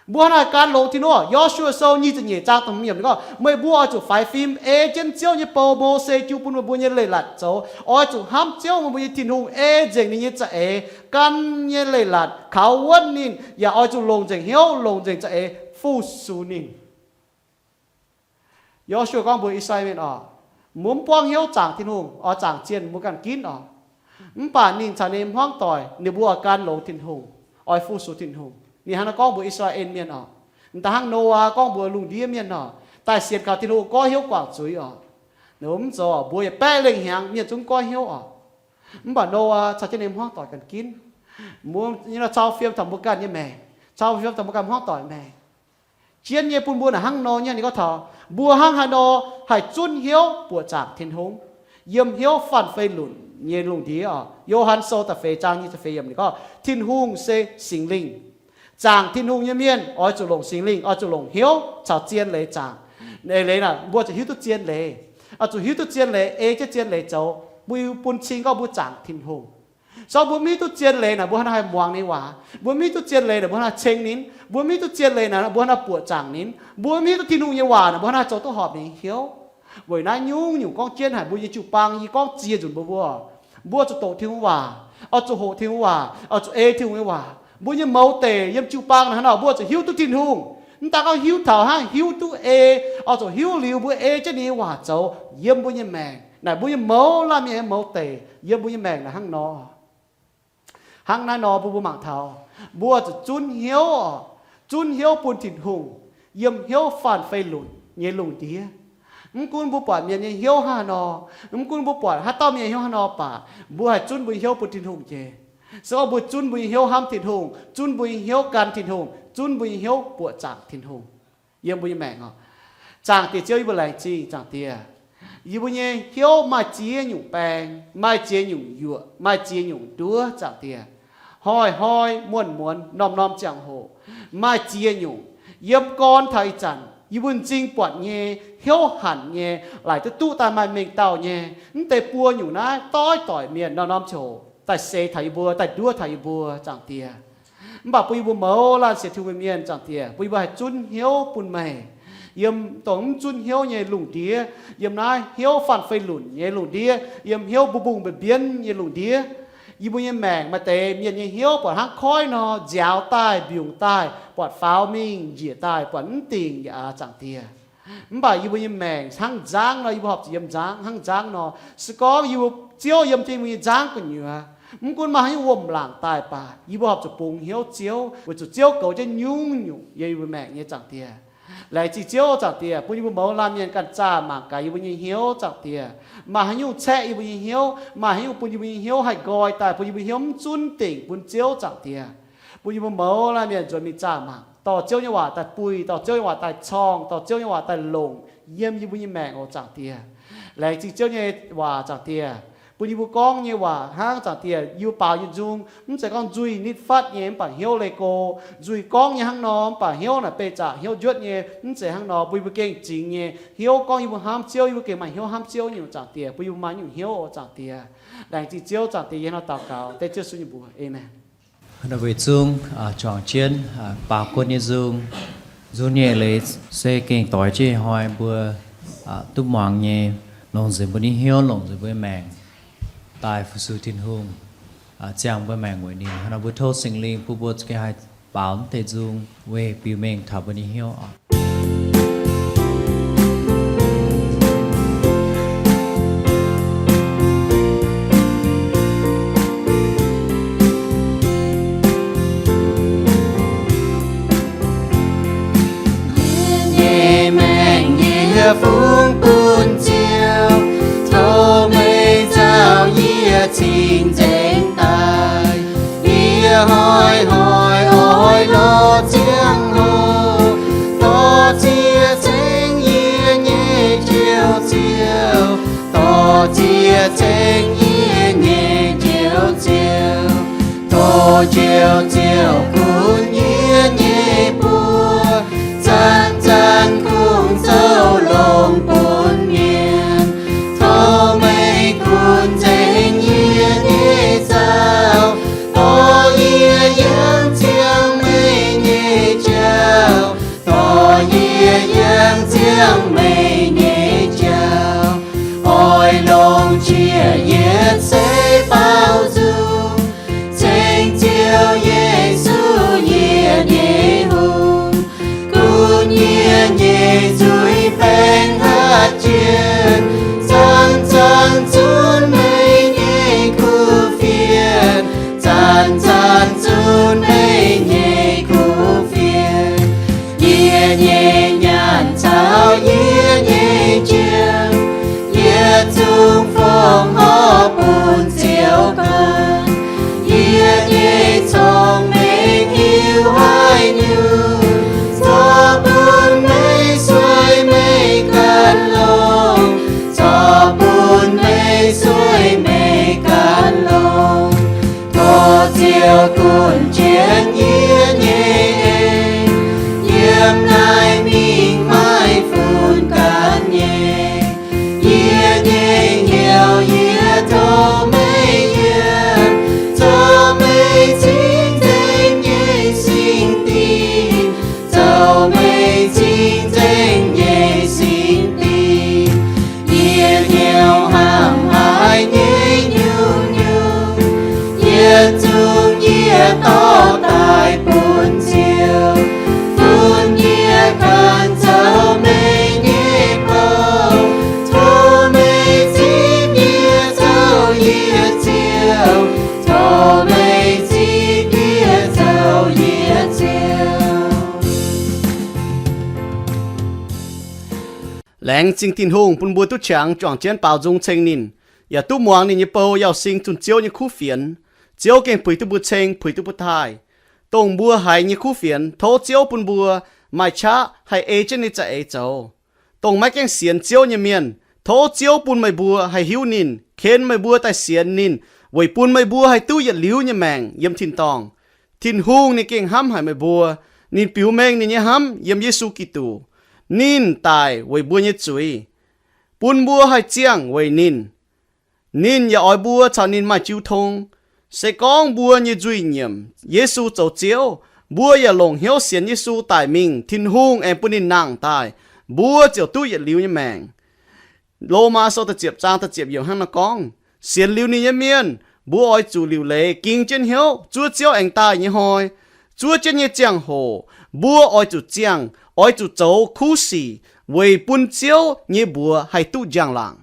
Mbuo hnangv haaix gan longx Tin-Hungh oc? Yo^su^waa Sou nyic ziepc nyeic zaang da'hmz yiemc ninh gorngv, meih mbuo oix zuqc faix fim ei jienv Ziouv nyei bou, Mose jiu bun meih mbuo nyei leiz-latc zoux. Oix zuqc hnamv Ziouv meih mbuo nyei Tin-Hungh, ei nzengc ninh nyei za'eix, gan nyei leiz-latc, kaux wuonv ninh, yaac oix zuqc longc nzengc hnyouv, longc nzengc za'eix fu-sux ninh. Yo^su^waa gorngv mbuox I^saa^laa^en Mienh oc, mbuo mv buangv hnyouv zaangc Tin-Hungh, oix zaangc zienh mbuo ganh ginv oc. Mv baac ninh caux ninh hmuangv doic ninh mbuo oix gan longx Tin-Hungh, oix fu-sux Tin-Hungh. Ninh hnangv naaiv gorngv mbuox I^saa^laa^en Mienh oc. M'daaih hnangv Noyaa gorngv mbuox lungh ndiev mienh oc, daaih sienx kaux Tin-Hungh goiv hnyouv guangc zuiz oc. Ninh mbuo mv zoux, mbuox yietc baeqv lengh hnyangx mienh zungv goiv hnyouv oc. Mv baac Noyaa caux jienv ninh hmuangv doic ganh ginv. Mbuo nyei nor cau fiem taux mbuo ganh nyei maengc, cau fiem taux mbuo ganh hmuangv doic maengc. Zien nyei bun mbuo naaic hnangv nor nyei, ninh gorngv taux mbuo hnangv haaix nor haih zunv hnyouv buoqc zaangc Tin-Hungh yiem hnyouv faanh fei lunc nyei lungh ndiev oc. Yo^han Sou da'feix zaang nyic ziepc feix yiemc ninh gorngv, Tin-Hungh se Singx Lingh. Zaangc Tin-Hungh nyei mienh oix zuqc longc Singx Lingh, oix zuqc longc hnyouv caux zien leiz zaangc. Eix leiz naaic mbuo zuqc hiuv duqv zien leiz, oix zuqc hiuv duqv zien leiz, ei jienv zien leiz zoux, mbuo bun cing gorngv mbuo zaangc Tin-Hungh. Se gorngv mbuo mv hiuv duqv zien leiz naaic, mbuo hnangv nor haih muangx ninh nyei waac? Mbuo mv hiuv duqv zien leiz naaic, mbuo hnangv nor haih ceng ninh? Mbuo mv hiuv duqv zien leiz naaic, mbuo hnangv nor haih buoqc zaangc ninh? Mbuo mv hiuv duqv Tin-Hungh nyei waac naaic, mbuo hnangv nor haih zoux duqv horpc ninh nyei hnyouv? Weic naaiv nyungc-nyungc gorngv jienv haic mbuo nyei jiu-baang, yie gorngv ziex nzunc mbuo, mbuo, mbuo zuqc doqc Tin-Hungh waac, oix zuqc hoqc Tin-Hungh waac, oix zuqc ei Tin-Hungh nyei waac. Mbuo nyei mouz deic yiem jiu-baang naaic hnangv nor, mbuo zuqc hiuv duqv Tin-Hungh. Mv daan gorngv hiuv taux hnangv, hiuv duqv ei, oix zuqc hiuv liuz mbuo ei jienv ninh nyei waac zoux yiem mbuo nyei maengc. Naaic mbuo nyei mouz, laanh mienh nyei mouz deic yiem mbuo nyei maengc naaic hnangv nor. Hnangv naaiv nor mbuo, mbuo mangc taux, mbuo zuqc zunv hnyouv, zunv hnyouv bun Tin-Hungh, yiem hnyouv faanh fei lunc nyei lungh ndiev. Mv gunv mbuo buatc mienh nyei hnyouv hnangv haaix nor, mv gunv mbuo buatc haaix dauh mienh hnyouv hnangv haaix nor baac, mbuo haih zunv mbuo nyei hnyouv bun Tin-Hungh jiex. Se gorngv mbuo zunv mbuo nyei hnyouv hnamv Tin-Hungh, zunv mbuo nyei hnyouv gan Tin-Hungh, zunv mbuo nyei hnyouv buoqc zaangc Tin-Hungh yiem mbuo nyei maengc oc. Zaangc Diex Ziouv, yie mbuo laengz zingh Zaangc Diex. Yie mbuo nyei hnyouv maaih ziex nyungc baeng, maaih ziex nyungc yuoqc, maaih ziex nyungc nduov, Zaangc Diex. Hnoi-hnoi, muonz-muonz, norm-norm ziangh hoc, maaih ziex nyungc. Yiem gorn taux ih zanc yie mbuo m'zing buatc nyei, hnyouv hanc nyei, laaic duqv duqv daaih maaih mengh dauh nyei, mv deix buo nyungc naaiv doix-doix mienh norm-norm ziangh hoc daaih seix taux yie mbuo, daaih nduov taux yie mbuo, Zaangc Diex. Mv baac bun yie mbuo mouz laanh sienx Tin-Hungh nyei mienh, Zaangc Diex, bun yie mbuo haih zunv hnyouv bun meih. Yiem dongh mv zunv hnyouv nyei lungh ndiev, yiem naaiv hnyouv faanh fei lunc nyei lungh ndiev, yiem hnyouv mbungh mbungh mbienv mbienv nyei lungh ndiev, yie mbuo nyei maengc maaih deix mienh nyei hnyouv buatc hnangv koiv nor nziaaux daaih, mbiungc daaih, buatc faaux mingh, njiec daaih, buatc mv dingc yaac aax, Zaangc Diex. Mv baac yie mbuo nyei maengc hnangv nzangv nor, yie mbuo horpc zuqc yiem nzangv hnangv nzangv nor. Se gorngv yie mbuo, Ziouv yiem jienv yie mbuo nyei nzangv gu'nyuoz, mv gunv maaih haaix nyungc wuom-laangc daaih baac, yie mbuo horpc zuqc bungx hnyouv Ziouv, weic zuqc Ziouv goux jienv nyungc-nyungc yiem yie mbuo maengc nyei, Zaangc Diex. Laengz zingh Ziouv, Zaangc Diex, bun yie mbuo mouz laanh mienh ganh zaah mangc gaax yie mbuo nyei hnyouv, Zaangc Diex. Maaih haaix nyungc caeqv yie mbuo nyei hnyouv, maaih haaix nyungc bun yie mbuo nyei hnyouv haih nqoi daaih, bun yie mbuo hnyouv mv zunv dingc bun Ziouv, Zaangc Diex. Bun yie mbuo mouz laanh mienh nzuonx mingh zaah mangc, dorh Ziouv nyei waac daaih buih, dorh Ziouv nyei waac daaih corngh, dorh Ziouv nyei waac daaih longc yiem yie mbuo nyei maengc oc, Zaangc Diex. Laengz zingh Ziouv nyei waac, Zaangc Diex. Bun yie mbuo gorngv nyei waac hnangv, Zaangc Diex, yie mbuo baaux nyei nzung mv zeiz gorngv nzuih nitv fatv nyei mv baac hnyouv leih go. Nzuih gorngv nyei hnangv nor mv baac hnyouv naaic beih zaqc hnyouv njuotv nyei, mv zeiz hnangv nor. Bun yie mbuo gengh zingx nyei hnyouv gorngv yie mbuo hnamv Ziouv, yie mbuo gengh maaih hnyouv hnamv Ziouv nyei, Zaangc Diex. Bun yie mbuo maaih nyungc hnyouv oc, Zaangc Diex. Laengz zingh Ziouv, Zaangc Diex, yie hnangv naaiv daux gaux dengv Ziouv Yesu nyei mbuox. Aamen. Weic zungv juangc jienv baaux guon nyei nzung, nzung nyei leiz se gengh doix jienv hnoi mbuo duqv muangx nyei, longc nzengc mbuo nyei hnyouv, longc nzengc mbuo nyei maengc daaih fu-sux Tin-Hungh, ziangh mbuo maengc weic ninh. Hnangv naaic mbuo tov Singx Lingh bun mbuo gengh haih baaux mv deix nzung weic biux mengh taux mbuo nyei hnyouv oc. Yie nyei maengc yie fungx bun Ziouv, tov meih nzauh yie cingx nzengc daaih. Yie hnoi-hnoi oix lorz ziangh hoc, dorh cie ceng yie nyei Njoux Ziouv, dorh cie ceng yie nyei Njoux Ziouv. Tov Njoux Ziouv gunv yie nyei buoz, zanc-zanc kungx zoux longx bun mienh. Tov meih gunv nzengc yie nyei zaux, dorh yie yangh ziangh meih nyei jauv, dorh yie yangh ziangh meih nyei jauv. Oix longc qiex yietc seix baaux nzung, ceng Ziouv Yesu Laengz zingh Tin-Hungh bun mbuo duqv qangx juangc jienv baaux nzung ceng ninh, yaac duqv muangx ninh nyei bou yauh sing zunh Ziouv nyei kuv fienx. Ziouv gengh puix duqv mbuo ceng, puix duqv mbuo taaih. Dongh mbuo haiz nyei kuv fienx, tov Ziouv bun mbuo maaih qaqv haih ei jienv ninh za'eix zoux. Dongh maiv gaengh sienx Ziouv nyei mienh, tov Ziouv bun meih mbuo haih hiuv ninh, ken meih mbuo daaih sienx ninh, weic bun meih mbuo haih duqv yietc liuz nyei maengc yiem tin-dorngh. Tin-Hungh ninh gengh hnamv haic meih mbuo. Ninh biux mengh ninh nyei hnamv yiem Yesu Giduc. Ninh daic weic mbuo nyei zuiz, bun mbuo haih ziangh weic ninh. Ninh yaac oix mbuo caux ninh maaih jiu tong. Se gorngv mbuo nyei nzuih nyiemc Yesu zoux Ziouv, mbuo yaac longc hnyouv sienx Yesu daic mingh, Tin-Hungh aengx bun ninh nangh daaih, mbuo ziouc duqv yietc liuz nyei maengc. Lomaa Sou da'ziepc zaang da'ziepc yiemc hnangv naaiv gorngv, sienx liuz ninh nyei mienh, mbuo oix zuqc liuc leiz ging jienv hnyouv zuov Ziouv aengx daaih nyei hnoi. Zuov jienv nyei ziangh hoc, mbuo oix zuqc ziangh, oix zuqc zoux kuv sic weic bun Ziouv nyei mbuox haih duqv njang-laangc.